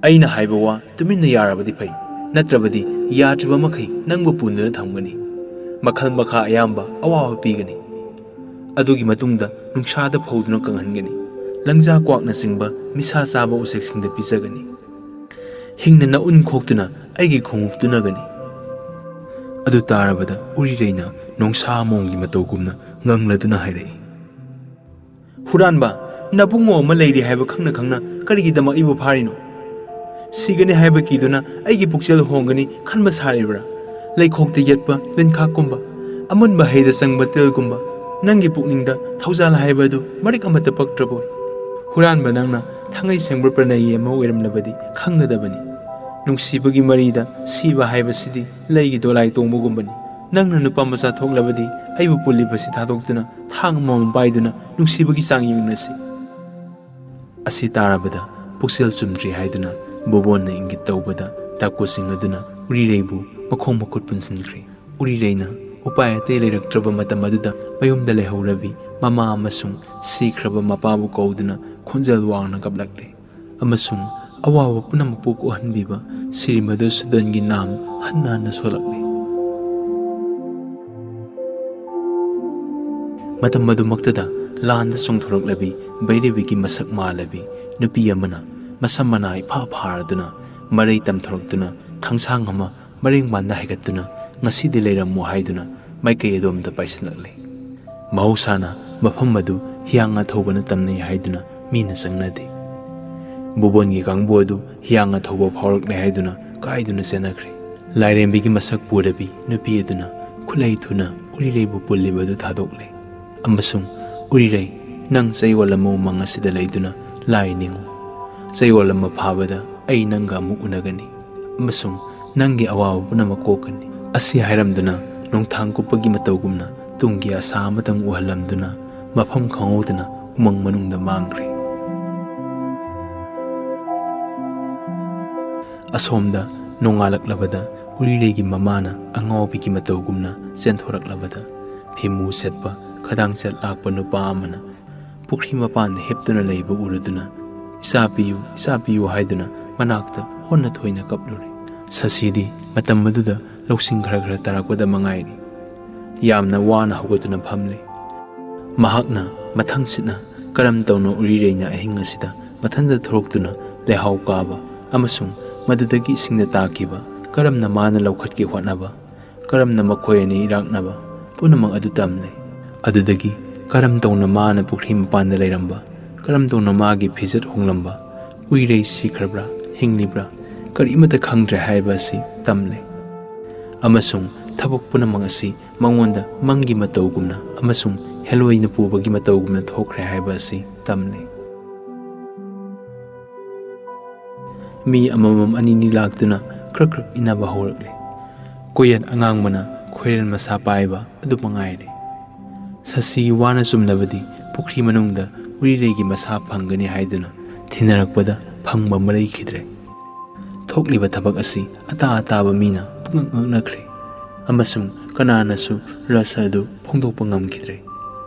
"ꯑꯩꯅ ꯍꯥꯏꯕ ꯋꯥ ꯇꯨꯃꯤꯟꯅ ꯌꯥꯔꯕꯗꯤ ꯐꯩ, ꯅꯠꯇ꯭ꯔꯕꯗꯤ ꯌꯥꯗ꯭ꯔꯤꯕ ꯃꯈꯩ ꯅꯪꯕꯨ ꯄꯨꯟꯗꯨꯅ ꯊꯝꯒꯅꯤ꯫ ꯃꯈꯜ ꯃꯈꯥ ꯑꯌꯥꯝꯕ ꯑꯋꯥꯕ ꯄꯤꯒꯅꯤ꯫ ꯑꯗꯨꯒꯤ ꯃꯇꯨꯡꯗ ꯅꯨꯡꯁꯥꯗ ꯐꯧꯗꯨꯅ ꯀꯪꯍꯟꯒꯅꯤ꯫ ꯂꯪꯖꯥ ꯀ꯭ꯋꯥꯛꯅꯆꯤꯡꯕ ꯃꯤꯁꯥ ꯆꯥꯕ ꯎꯆꯦꯛꯁꯤꯡꯗ ꯄꯤꯖꯒꯅꯤ꯫" ꯍꯤꯡꯅ ꯅꯎꯟ ꯈꯣꯛꯇꯨꯅ ꯑꯩꯒꯤ ꯈꯣꯡꯎꯞ ꯇꯨꯅꯒꯅꯤ꯫ ꯑꯗꯨ ꯇꯥꯔꯕꯗ ꯎꯔꯤꯔꯩꯅ ꯅꯣꯡꯁꯥ ꯃꯣꯡꯒꯤ ꯃꯇꯧꯒꯨꯝꯅ ꯉꯪꯂꯗꯨꯅ ꯍꯥꯏꯔꯛꯏ, "ꯍꯨꯔꯥꯟꯕ, ꯅꯕꯨꯡꯉꯣ ꯑꯃ ꯂꯩꯔꯤ ꯍꯥꯏꯕ ꯈꯪꯅ ꯈꯪꯅ ꯀꯔꯤꯒꯤꯗꯃꯛ ꯑꯩꯕꯨ ꯐꯥꯔꯤꯅꯣ? ꯁꯤꯒꯅꯤ ꯍꯥꯏꯕ ꯀꯤꯗꯨꯅ ꯑꯩꯒꯤ ꯄꯨꯛꯆꯦꯜ ꯍꯣꯡꯒꯅꯤ ꯈꯟꯕ ꯁꯥꯔꯤꯕ꯭ꯔꯥ? ꯂꯩꯈꯣꯛꯇ ꯌꯦꯠꯄ ꯂꯤꯟꯈꯥꯛꯀꯨꯝꯕ, ꯑꯃꯨꯟꯕ ꯍꯩꯗ ꯆꯪꯕ ꯇꯤꯜꯒꯨꯝꯕ, ꯅꯪꯒꯤ ꯄꯨꯛꯅꯤꯡꯗ ꯊꯧꯖꯥꯜ ꯍꯥꯏꯕ ꯑꯗꯨ ꯃꯔꯤꯛ ꯑꯃꯠꯇ ꯄꯛꯇ꯭ꯔꯕꯣꯏ? ꯍꯨꯔꯥꯟꯕ ꯅꯪꯅ ꯊꯥꯡꯉꯩ ꯁꯦꯡꯕ ꯄ꯭ꯔꯅꯌꯤ ꯑꯃ ꯑꯣꯏꯔꯝꯂꯕꯗꯤ ꯈꯪꯒꯗꯕꯅꯤ꯫ ꯅꯨꯡꯁꯤꯕꯒꯤ ꯃꯔꯤꯗ ꯁꯤꯕ ꯍꯥꯏꯕꯁꯤꯗꯤ ꯂꯩꯒꯤ ꯗꯣꯂꯥꯏ ꯇꯣꯡꯕꯒꯨꯝꯕꯅꯤ꯫ ꯅꯪꯅ ꯅꯨꯄꯥ ꯃꯆꯥ ꯊꯣꯛꯂꯕꯗꯤ ꯑꯩꯕꯨ ꯄꯨꯜꯂꯤꯕꯁꯤ ꯊꯥꯗꯣꯛꯇꯨꯅ ꯊꯥꯡ ꯑꯃꯃꯝ ꯄꯥꯏꯗꯨꯅ ꯅꯨꯡꯁꯤꯕꯒꯤ ꯆꯥꯡ ꯌꯦꯡꯅꯁꯤ꯫" ꯑꯁꯤ ꯇꯥꯔꯕꯗ ꯄꯨꯛꯆꯦꯜ ꯆꯨꯝꯗ꯭ꯔꯤ ꯍꯥꯏꯗꯨꯅ ꯕꯣꯕꯣꯟꯅ ꯏꯪꯒꯤꯠ ꯇꯧꯕꯗ ꯇꯥꯀꯨ ꯁꯤꯡ ꯑꯗꯨꯅ ꯎꯔꯤꯔꯩꯕꯨ ꯃꯈꯣꯡ ꯃꯈꯨꯠ ꯄꯨꯟꯁꯤꯟꯈ꯭ꯔꯦ꯫ ꯎꯔꯤꯔꯩꯅ ꯎꯄꯥꯏ ꯑꯇꯩ ꯂꯩꯔꯛꯇ꯭ꯔꯕ ꯃꯇꯝ ꯑꯗꯨꯗ ꯃꯌꯨꯝꯗ ꯂꯩꯍꯧꯔꯕꯤ ꯃꯃꯥ ꯑꯃꯁꯨꯡ ꯁꯤꯈ꯭ꯔꯕ ꯃꯄꯥꯕꯨ ꯀꯧꯗꯨꯅ ꯈꯣꯟꯖꯦꯜ ꯋꯥꯡꯅ ꯀꯞꯂꯛꯂꯦ꯫ ꯑꯃꯁꯨꯡ ꯑꯋꯥꯕ ꯄꯨꯝꯅꯃꯛꯄꯨ ꯀꯣꯛꯍꯟꯕꯤꯕ ꯁ꯭ꯔꯤ ꯃꯙꯨꯁꯨꯗꯟꯒꯤ ꯅꯥꯝ ꯍꯟꯅ ꯍꯟꯅ ꯁꯣꯜꯂꯛꯂꯤ꯫ ꯃꯇꯝ ꯑꯗꯨꯃꯛꯇꯗ ꯂꯥꯟꯗ ꯆꯣꯡꯊꯣꯔꯛꯂꯕꯤ ꯚꯩꯔꯕꯤꯒꯤ ꯃꯁꯛ ꯃꯥꯜꯂꯕꯤ ꯅꯨꯄꯤ ꯑꯃꯅ ꯃꯁꯝ ꯃꯅꯥ ꯏꯐꯥ ꯐꯥꯔꯗꯨꯅ ꯃꯔꯩ ꯇꯝꯊꯣꯔꯛꯇꯨꯅ ꯊꯥꯡꯁꯥꯡ ꯑꯃ ꯃꯔꯦꯡꯕꯥꯟꯗ ꯍꯥꯏꯒꯠꯇꯨꯅ "ꯉꯁꯤꯗꯤ ꯂꯩꯔꯝꯃꯨ" ꯍꯥꯏꯗꯨꯅ ꯃꯥꯏꯀꯩ ꯑꯗꯣꯝꯗ ꯄꯥꯏꯁꯤꯜꯂꯛꯂꯦ꯫ ꯃꯍꯧꯁꯥꯅ ꯃꯐꯝ ꯑꯗꯨ ꯍꯤꯌꯥꯡ ꯑꯊꯧꯕꯅ ꯇꯝꯅꯩ ꯍꯥꯏꯗꯨꯅ ꯃꯤꯅ ꯆꯪꯅꯗꯦ꯫ ꯕꯣꯕꯣꯟꯒꯤ ꯀꯥꯡꯕꯨ ꯑꯗꯨ ꯍꯤꯌꯥꯡ ꯑꯊꯧꯕ ꯐꯥꯎꯔꯛꯂꯦ ꯍꯥꯏꯗꯨꯅ ꯀꯥꯏꯗꯨꯅ ꯆꯦꯟꯅꯈ꯭ꯔꯦ꯫ ꯂꯥꯏꯔꯦꯝꯕꯤꯒꯤ ꯃꯁꯛ ꯄꯨꯔꯕꯤ ꯅꯨꯄꯤ ꯑꯗꯨꯅ ꯈꯨꯠꯂꯩ ꯊꯨꯅ ꯎꯔꯤꯔꯩꯕꯨ ꯄꯨꯜꯂꯤꯕ ꯑꯗꯨ ꯊꯥꯗꯣꯛꯂꯦ ꯑꯃꯁꯨꯡ "ꯎꯔꯤꯔꯩ, ꯅꯪ ꯆꯌꯣꯜ ꯑꯃ ꯎꯃꯪ ꯑꯁꯤꯗ ꯂꯩꯗꯨꯅ ꯂꯥꯏ ꯅꯤꯡꯉꯨ꯫ ꯆꯌꯣꯜ ꯑꯃ ꯐꯥꯕꯗ ꯑꯩ ꯅꯪꯒ ꯑꯃꯨꯛ ꯎꯅꯒꯅꯤ ꯑꯃꯁꯨꯡ ꯅꯪꯒꯤ ꯑꯋꯥꯕ ꯄꯨꯝꯅꯃꯛ ꯀꯣꯛꯀꯅꯤ꯫" ꯑꯁꯤ ꯍꯥꯏꯔꯝꯗꯨꯅ ꯅꯣꯡꯊꯥꯡ ꯀꯨꯞꯄꯒꯤ ꯃꯇꯧꯒꯨꯝꯅ ꯇꯨꯡꯒꯤ ꯑꯁꯥ ꯑꯃꯇꯪ ꯎꯍꯜꯂꯝꯗꯨꯅ ꯃꯐꯝ ꯈꯪꯍꯧꯗꯅ ꯎꯃꯪ ꯃꯅꯨꯡꯗ ꯃꯥꯡꯈ꯭ꯔꯦ꯫ ꯑꯁꯣꯝꯗ ꯅꯣꯡꯉꯥꯜꯂꯛꯂꯕꯗ ꯎꯔꯤꯔꯩꯒꯤ ꯃꯃꯥꯅ ꯑꯉꯥꯎꯕꯤꯒꯤ ꯃꯇꯧꯒꯨꯝꯅ ꯆꯦꯟꯊꯣꯔꯛꯂꯕꯗ ꯐꯤꯃꯨ ꯁꯦꯠꯄ ꯈꯗꯥꯡ ꯆꯠ ꯂꯥꯛꯄ ꯅꯨꯄꯥ ꯑꯃꯅ ꯄꯨꯈ꯭ꯔꯤ ꯃꯄꯥꯟꯗ ꯍꯤꯞꯇꯨꯅ ꯂꯩꯕ ꯎꯔꯗꯨꯅ "ꯏꯆꯥ ꯄꯤꯌꯨ, ꯏꯆꯥ ꯄꯤꯌꯨ" ꯍꯥꯏꯗꯨꯅ ꯃꯅꯥꯛꯇ ꯑꯣꯟꯅ ꯊꯣꯏꯅ ꯀꯞꯂꯨꯔꯦ꯫ ꯁꯁꯤꯗꯤ ꯃꯇꯝ ꯑꯗꯨꯗ ꯂꯧꯁꯤꯡ ꯈꯔ ꯈꯔ ꯇꯥꯔꯛꯄꯗ ꯃꯉꯥꯏꯔꯤ꯫ ꯌꯥꯝꯅ ꯋꯥꯅ ꯍꯧꯒꯠꯇꯨꯅ ꯐꯝꯂꯦ꯫ ꯃꯍꯥꯛꯅ ꯃꯊꯪꯁꯤꯠꯅ ꯀꯔꯝ ꯇꯧꯅ ꯎꯔꯤꯔꯩꯅ ꯑꯍꯤꯡ ꯑꯁꯤꯗ ꯃꯊꯟꯇ ꯊꯣꯔꯛꯇꯨꯅ ꯂꯩꯍꯥꯎ ꯀꯥꯕ ꯑꯃꯁꯨꯡ ꯃꯗꯨꯗꯒꯤ ꯏꯁꯤꯡꯗ ꯇꯥꯈꯤꯕ, ꯀꯔꯝꯅ ꯃꯥꯅ ꯂꯧꯈꯠꯀꯦ ꯍꯣꯠꯅꯕ, ꯀꯔꯝꯅ ꯃꯈꯣꯏ ꯑꯅꯤ ꯏꯔꯥꯛꯅꯕ, ꯄꯨꯝꯅꯃꯛ ꯑꯗꯨ ꯇꯝꯂꯦ꯫ ꯑꯗꯨꯗꯒꯤ ꯀꯔꯝ ꯇꯧꯅ ꯃꯥꯅ ꯄꯨꯈ꯭ꯔꯤ ꯃꯄꯥꯟꯗ ꯂꯩꯔꯝꯕ, ꯀꯔꯝ ꯇꯧꯅ ꯃꯥꯒꯤ ꯐꯤꯖꯦꯠ ꯍꯣꯡꯂꯝꯕ, ꯎꯏꯔꯩ ꯁꯤꯈ꯭ꯔꯕ꯭ꯔꯥ, ꯍꯤꯡꯂꯤꯕ꯭ꯔꯥ, ꯀꯔꯤꯃꯠꯇ ꯈꯪꯗ꯭ꯔꯦ ꯍꯥꯏꯕ ꯑꯁꯤ ꯇꯝꯂꯦ꯫ ꯑꯃꯁꯨꯡ ꯊꯕꯛ ꯄꯨꯝꯅꯃꯛ ꯑꯁꯤ ꯃꯉꯣꯟꯗ ꯃꯪꯒꯤ ꯃꯇꯧꯒꯨꯝꯅ ꯑꯃꯁꯨꯡ ꯍꯦꯂꯣꯏꯅ ꯄꯨꯕꯒꯤ ꯃꯇꯧꯒꯨꯝꯅ ꯊꯣꯛꯈ꯭ꯔꯦ ꯍꯥꯏꯕ ꯑꯁꯤ ꯇꯝꯂꯦ꯫ ꯃꯤ ꯑꯃꯃꯝ ꯑꯅꯤꯅꯤ ꯂꯥꯛꯇꯨꯅ ꯈ꯭ꯔꯛ ꯈ꯭ꯔꯛ ꯏꯟꯅꯕ ꯍꯧꯔꯛꯂꯦ꯫ ꯀꯣꯌꯠ ꯑꯉꯥꯡꯕꯅ ꯈꯣꯏꯔꯦꯟ ꯃꯁꯥ ꯄꯥꯏꯕ ꯑꯗꯨ ꯃꯉꯥꯏꯔꯦ꯫ ꯁꯁꯤꯒꯤ ꯋꯥꯅ ꯆꯨꯝꯂꯕꯗꯤ ꯄꯨꯈ꯭ꯔꯤ ꯃꯅꯨꯡꯗ ꯎꯔꯤꯔꯩꯒꯤ ꯃꯁꯥ ꯐꯪꯒꯅꯤ ꯍꯥꯏꯗꯨꯅ ꯊꯤꯅꯔꯛꯄꯗ ꯐꯪꯕ ꯑꯃ ꯂꯩꯈꯤꯗ꯭ꯔꯦ꯫ ꯊꯣꯛꯂꯤꯕ ꯊꯕꯛ ꯑꯁꯤ ꯑꯇꯥ ꯑꯇꯥꯕ ꯃꯤꯅ ꯄꯨꯡꯉꯛ ꯉꯛꯅꯈ꯭ꯔꯦ, ꯑꯃꯁꯨꯡ ꯀꯅꯥꯅꯁꯨ ꯔꯁ ꯑꯗꯨ ꯐꯣꯡꯗꯣꯛꯄ ꯉꯝꯈꯤꯗ꯭ꯔꯦ꯫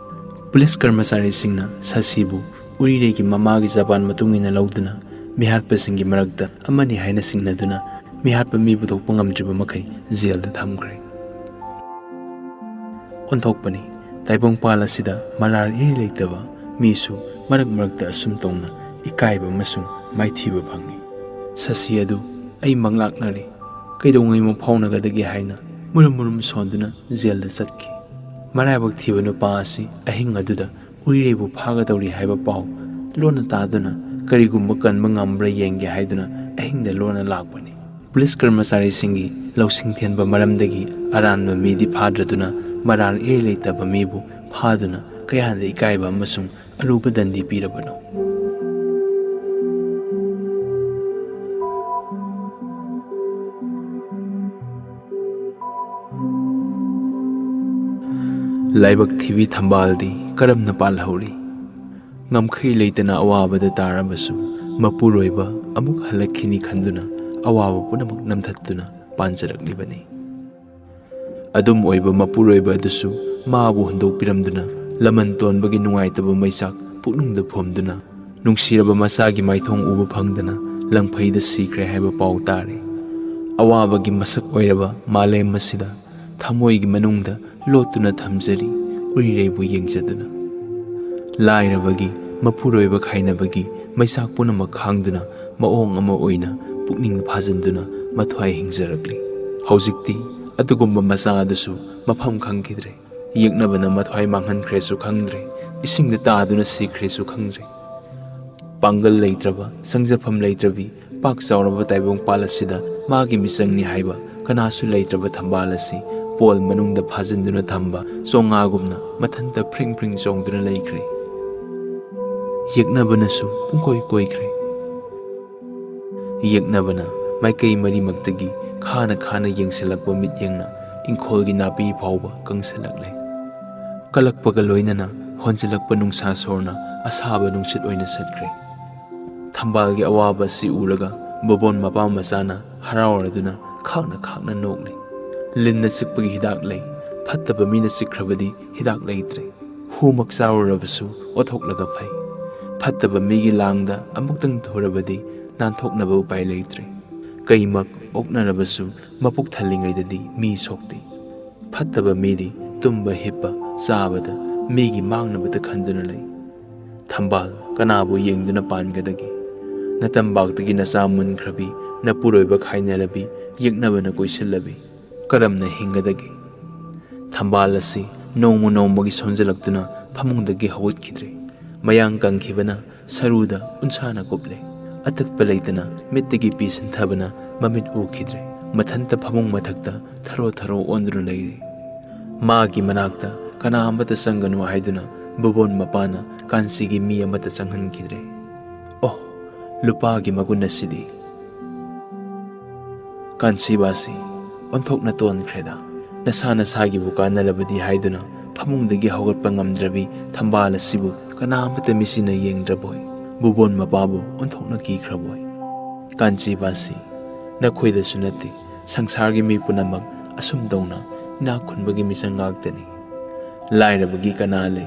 ꯄꯨꯂꯤꯁ ꯀꯔꯃꯆꯥꯔꯤꯁꯤꯡꯅ ꯁꯁꯤꯕꯨ ꯎꯔꯤꯔꯩꯒꯤ ꯃꯃꯥꯒꯤ ꯖꯕꯥꯟ ꯃꯇꯨꯡ ꯏꯟꯅ ꯂꯧꯗꯨꯅ ꯃꯤꯍꯥꯠꯄꯁꯤꯡꯒꯤ ꯃꯔꯛꯇ ꯑꯃꯅꯤ ꯍꯥꯏꯅ ꯆꯤꯡꯅꯗꯨꯅ ꯃꯤꯍꯥꯠꯄ ꯃꯤ ꯄꯨꯊꯣꯛꯄ ꯉꯝꯗ꯭ꯔꯤꯕ ꯃꯈꯩ ꯖꯦꯜꯗ ꯊꯝꯈ꯭ꯔꯦ꯫ ꯑꯣꯟꯊꯣꯛꯄꯅꯤ, ꯇꯥꯏꯕꯪꯄꯥꯜ ꯑꯁꯤꯗ ꯃꯔꯥꯜ ꯏꯔꯩ ꯂꯩꯇꯕ ꯃꯤꯁꯨ ꯃꯔꯛ ꯃꯔꯛꯇ ꯑꯁꯨꯝ ꯇꯧꯅ ꯏꯀꯥꯏꯕ ꯑꯃꯁꯨꯡ ꯃꯥꯏꯊꯤꯕ ꯐꯪꯏ꯫ ꯁꯁꯤ ꯑꯗꯨ ꯑꯩ ꯃꯪꯂꯥꯛꯅꯔꯤ, ꯀꯩꯗꯧꯉꯩ ꯑꯃꯨꯛ ꯐꯥꯎꯅꯒꯗꯒꯦ ꯍꯥꯏꯅ ꯃꯨꯔꯨꯝ ꯃꯨꯔꯨꯝ ꯁꯣꯟꯗꯨꯅ ꯖꯦꯜꯗ ꯆꯠꯈꯤ꯫ ꯃꯔꯥꯏꯕꯛ ꯊꯤꯕ ꯅꯨꯄꯥ ꯑꯁꯤ ꯑꯍꯤꯡ ꯑꯗꯨꯗ ꯎꯔꯤꯔꯩꯕꯨ ꯐꯥꯒꯗꯧꯔꯤ ꯍꯥꯏꯕ ꯄꯥꯎ ꯂꯣꯟꯅ ꯇꯥꯗꯨꯅ ꯀꯔꯤꯒꯨꯝꯕ ꯀꯟꯕ ꯉꯝꯕ꯭ꯔꯥ ꯌꯦꯡꯒꯦ ꯍꯥꯏꯗꯨꯅ ꯑꯍꯤꯡꯗ ꯂꯣꯟꯅ ꯂꯥꯛꯄꯅꯤ꯫ ꯄꯨꯂꯤꯁ ꯀꯔꯃꯆꯥꯔꯤꯁꯤꯡꯒꯤ ꯂꯧꯁꯤꯡ ꯊꯦꯟꯕ ꯃꯔꯝꯗꯒꯤ ꯑꯔꯥꯟꯕ ꯃꯤꯗꯤ ꯐꯥꯗ꯭ꯔꯗꯨꯅ ꯃꯔꯥꯜ ꯏꯔꯩ ꯂꯩꯇꯕ ꯃꯤꯕꯨ ꯐꯥꯗꯨꯅ ꯀꯌꯥꯗ ꯏꯀꯥꯏꯕ ꯑꯃꯁꯨꯡ ꯑꯔꯨꯕ ꯗꯟꯗꯤ ꯄꯤꯔꯕꯅꯣ? ꯂꯥꯏꯕꯛ ꯊꯤꯕꯤ ꯊꯝꯕꯥꯜꯗꯤ ꯀꯔꯝꯅ ꯄꯥꯜꯍꯧꯔꯤ? ꯉꯝꯈꯩ ꯂꯩꯇꯅ ꯑꯋꯥꯕꯗ ꯇꯥꯔꯕꯁꯨ ꯃꯄꯨꯔꯣꯏꯕ ꯑꯃꯨꯛ ꯍꯜꯂꯛꯈꯤꯅꯤ ꯈꯟꯗꯨꯅ ꯑꯋꯥꯕ ꯄꯨꯝꯅꯃꯛ ꯅꯝꯊꯠꯇꯨꯅ ꯄꯥꯟꯖꯔꯛꯂꯤꯕꯅꯤ꯫ ꯑꯗꯨꯝ ꯑꯣꯏꯕ ꯃꯄꯨꯔꯣꯏꯕ ꯑꯗꯨꯁꯨ ꯃꯥꯕꯨ ꯍꯨꯟꯗꯣꯛꯄꯤꯔꯝꯗꯨꯅ ꯂꯃꯟ ꯇꯣꯟꯕꯒꯤ ꯅꯨꯡꯉꯥꯏꯇꯕ ꯃꯩꯆꯥꯛ ꯄꯨꯛꯅꯨꯡꯗ ꯐꯨꯝꯗꯨꯅ ꯅꯨꯡꯁꯤꯔꯕ ꯃꯆꯥꯒꯤ ꯃꯥꯏꯊꯣꯡ ꯎꯕ ꯐꯪꯗꯅ ꯂꯪꯐꯩꯗ ꯁꯤꯈ꯭ꯔꯦ ꯍꯥꯏꯕ ꯄꯥꯎ ꯇꯥꯔꯦ꯫ ꯑꯋꯥꯕꯒꯤ ꯃꯁꯛ ꯑꯣꯏꯔꯕ ꯃꯥꯂꯦꯝ ꯑꯁꯤꯗ ꯊꯃꯣꯏꯒꯤ ꯃꯅꯨꯡꯗ ꯂꯣꯠꯇꯨꯅ ꯊꯝꯖꯔꯤ ꯎꯔꯤꯔꯩꯕꯨ ꯌꯦꯡꯖꯗꯨꯅ꯫ ꯂꯥꯏꯔꯕꯒꯤ ꯃꯄꯨꯔꯣꯏꯕ ꯈꯥꯏꯅꯕꯒꯤ ꯃꯩꯆꯥꯛ ꯄꯨꯝꯅꯃꯛ ꯈꯥꯡꯗꯨꯅ ꯃꯑꯣꯡ ꯑꯃ ꯑꯣꯏꯅ ꯄꯨꯛꯅꯤꯡ ꯐꯥꯖꯤꯟꯗꯨꯅ ꯃꯊ꯭ꯋꯥꯏ ꯍꯤꯡꯖꯔꯛꯂꯤ꯫ ꯍꯧꯖꯤꯛꯇꯤ ꯑꯗꯨꯒꯨꯝꯕ ꯃꯆꯥ ꯑꯗꯨꯁꯨ ꯃꯐꯝ ꯈꯪꯈꯤꯗ꯭ꯔꯦ꯫ ꯌꯦꯛꯅꯕꯅ ꯃꯊ꯭ꯋꯥꯏ ꯃꯥꯡꯍꯟꯈ꯭ꯔꯦꯁꯨ ꯈꯪꯗ꯭ꯔꯦ, ꯏꯁꯤꯡꯗ ꯇꯥꯗꯨꯅ ꯁꯤꯈ꯭ꯔꯦꯁꯨ ꯈꯪꯗ꯭ꯔꯦ꯫ ꯄꯥꯡꯒꯜ ꯂꯩꯇ꯭ꯔꯕ, ꯆꯪꯖꯐꯝ ꯂꯩꯇ꯭ꯔꯕꯤ, ꯄꯥꯛ ꯆꯥꯎꯔꯕ ꯇꯥꯏꯕꯪꯄꯥꯜ ꯑꯁꯤꯗ ꯃꯥꯒꯤ ꯃꯤꯆꯪꯅꯤ ꯍꯥꯏꯕ ꯀꯅꯥꯁꯨ ꯂꯩꯇ꯭ꯔꯕ ꯊꯝꯕꯥꯜ ꯑꯁꯤ ꯄꯣꯜ ꯃꯅꯨꯡꯗ ꯐꯥꯖꯤꯟꯗꯨꯅ ꯊꯝꯕ ꯆꯣꯉꯥꯒꯨꯝꯅ ꯃꯊꯟꯇ ꯐ꯭ꯔꯤꯡ ꯐ꯭ꯔꯤꯡ ꯆꯣꯡꯗꯨꯅ ꯂꯩꯈ꯭ꯔꯦ꯫ ꯌꯦꯛꯅꯕꯅꯁꯨ ꯄꯨꯡꯀꯣꯏ ꯀꯣꯏꯈ꯭ꯔꯦ꯫ ꯌꯦꯛꯅꯕꯅ ꯃꯥꯏꯀꯩ ꯃꯔꯤꯃꯛꯇꯒꯤ ꯈꯥꯅ ꯈꯥꯅ ꯌꯦꯡꯁꯤꯜꯂꯛꯄ ꯃꯤꯠꯌꯦꯡꯅ ꯏꯪꯈꯣꯜꯒꯤ ꯅꯥꯄꯤ ꯐꯥꯎꯕ ꯀꯪꯁꯤꯜꯂꯛꯂꯦ꯫ ꯀꯜꯂꯛꯄꯒ ꯂꯣꯏꯅꯅ ꯍꯣꯟꯖꯤꯜꯂꯛꯄ ꯅꯨꯡꯁꯥ ꯁꯣꯔꯅ ꯑꯁꯥꯕ ꯅꯨꯡꯁꯤꯠ ꯑꯣꯏꯅ ꯁꯠꯈ꯭ꯔꯦ꯫ ꯊꯝꯕꯥꯜꯒꯤ ꯑꯋꯥꯕ ꯑꯁꯤ ꯎꯔꯒ ꯕꯣꯕꯣꯟ ꯃꯄꯥ ꯃꯆꯥꯅ ꯍꯔꯥꯎꯔꯗꯨꯅ ꯈꯥꯛꯅ ꯈꯥꯛꯅ ꯅꯣꯛꯂꯦ꯫ ꯂꯤꯟꯅ ꯆꯤꯛꯄꯒꯤ ꯍꯤꯗꯥꯛ ꯂꯩ, ꯐꯠꯇꯕ ꯃꯤꯅ ꯆꯤꯛꯈ꯭ꯔꯕꯗꯤ ꯍꯤꯗꯥꯛ ꯂꯩꯇ꯭ꯔꯦ꯫ ꯍꯨꯃꯛ ꯆꯥꯔꯨꯔꯕꯁꯨ ꯑꯣꯊꯣꯛꯂꯒ ꯐꯩ꯫ ꯐꯠꯇꯕ ꯃꯤꯒꯤ ꯂꯥꯡꯗ ꯑꯃꯨꯛꯇꯪ ꯊꯨꯔꯕꯗꯤ ꯅꯥꯟꯊꯣꯛꯅꯕ ꯎꯄꯥꯏ ꯂꯩꯇ꯭ꯔꯦ꯫ ꯀꯩꯃꯛ ꯑꯣꯛꯅꯔꯕꯁꯨ ꯃꯄꯨꯛ ꯊꯜꯂꯤꯉꯩꯗꯗꯤ ꯃꯤ ꯁꯣꯛꯇꯦ꯫ ꯐꯠꯇꯕ ꯃꯤꯗꯤ ꯇꯨꯝꯕ, ꯍꯤꯞꯄ, ꯆꯥꯕꯗ ꯃꯤꯒꯤ ꯃꯥꯡꯅꯕꯇ ꯈꯟꯗꯨꯅ ꯂꯩ꯫ ꯊꯝꯕꯥꯜ ꯀꯅꯥꯕꯨ ꯌꯦꯡꯗꯨꯅ ꯄꯥꯟꯒꯗꯒꯦ? ꯅꯇꯝꯕꯥꯛꯇꯒꯤ ꯅꯆꯥ ꯃꯨꯟꯈ꯭ꯔꯕꯤ, ꯅꯄꯨꯔꯣꯏꯕ ꯈꯥꯏꯅꯔꯕꯤ, ꯌꯦꯛꯅꯕꯅ ꯀꯣꯏꯁꯤꯜꯂꯕꯤ, ꯀꯔꯝꯅ ꯍꯤꯡꯒꯗꯒꯦ? ꯊꯝꯕꯥꯜ ꯑꯁꯤ ꯅꯣꯡꯃ ꯅꯣꯡꯃꯒꯤ ꯁꯣꯟꯖꯜꯂꯛꯇꯨꯅ ꯐꯃꯨꯡꯗꯒꯤ ꯍꯧꯒꯠꯈꯤꯗ꯭ꯔꯦ꯫ ꯃꯌꯥꯡ ꯀꯪꯈꯤꯕꯅ ꯁꯔꯨꯗ ꯎꯟꯁꯥꯅ ꯀꯨꯞꯂꯦ꯫ ꯑꯇꯠꯄ ꯂꯩꯇꯅ ꯃꯤꯠꯇꯒꯤ ꯄꯤ ꯁꯤꯟꯊꯕꯅ ꯃꯃꯤꯠ ꯎꯈꯤꯗ꯭ꯔꯦ꯫ ꯃꯊꯟꯇ ꯐꯃꯨꯡ ꯃꯊꯛꯇ ꯊꯔꯣ ꯊꯔꯣ ꯑꯣꯟꯗꯨꯅ ꯂꯩꯔꯦ꯫ ꯃꯥꯒꯤ ꯃꯅꯥꯛꯇ ꯀꯅꯥ ꯑꯃꯠꯇ ꯆꯪꯒꯅꯨ ꯍꯥꯏꯗꯨꯅ ꯕꯣꯕꯣꯟ ꯃꯄꯥꯅ ꯀꯥꯟꯆꯤꯒꯤ ꯃꯤ ꯑꯃꯠꯇ ꯆꯪꯍꯟꯈꯤꯗ꯭ꯔꯦ꯫ ꯑꯣ, ꯂꯨꯄꯥꯒꯤ ꯃꯒꯨꯟ ꯑꯁꯤꯗꯤ! ꯀꯥꯟꯆꯤꯕꯥꯁꯤ ꯑꯣꯟꯊꯣꯛꯅ ꯇꯣꯟꯈ꯭ꯔꯦꯗ꯫ ꯅꯁꯥ ꯅꯁꯥꯒꯤꯕꯨ ꯀꯥꯟꯅꯔꯕꯗꯤ ꯍꯥꯏꯗꯨꯅ ꯐꯃꯨꯡꯗꯒꯤ ꯍꯧꯒꯠꯄ ꯉꯝꯗ꯭ꯔꯕꯤ ꯊꯝꯕꯥꯜ ꯑꯁꯤꯕꯨ ꯀꯅꯥ ꯑꯃꯠꯇ ꯃꯤꯠꯁꯤꯅ ꯌꯦꯡꯗ꯭ꯔꯕꯣꯏ? ꯕꯣꯕꯣꯟ ꯃꯄꯥꯕꯨ ꯑꯣꯟꯊꯣꯛꯅ ꯀꯤꯈ꯭ꯔꯕꯣꯏ? ꯀꯥꯟꯆꯤꯕꯥꯁꯤ, ꯅꯈꯣꯏꯗꯁꯨ ꯅꯠꯇꯦ, ꯁꯪꯁꯥꯔꯒꯤ ꯃꯤ ꯄꯨꯝꯅꯃꯛ ꯑꯁꯨꯝ ꯇꯧꯅ ꯏꯅꯥꯛ ꯈꯨꯟꯕꯒꯤ ꯃꯤꯆꯪ ꯉꯥꯛꯇꯅꯤ꯫ ꯂꯥꯏꯔꯕꯒꯤ ꯀꯅꯥ ꯂꯩ?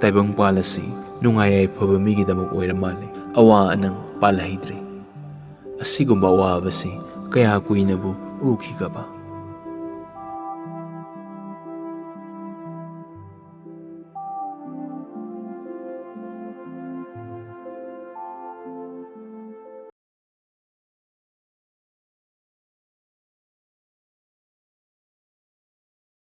ꯇꯥꯏꯕꯪꯄꯥꯜ ꯑꯁꯤ ꯅꯨꯡꯉꯥꯏ ꯌꯥꯏꯐꯕ ꯃꯤꯒꯤꯗꯃꯛ ꯑꯣꯏꯔ ꯃꯥꯜꯂꯦ꯫ ꯑꯋꯥ ꯑꯅꯪ ꯄꯥꯜꯍꯩꯗ꯭ꯔꯦ꯫ ꯑꯁꯤꯒꯨꯝꯕ ꯑꯋꯥꯕꯁꯤ ꯀꯌꯥ ꯀꯨꯏꯅꯕꯨ ꯎꯈꯤꯒꯕ?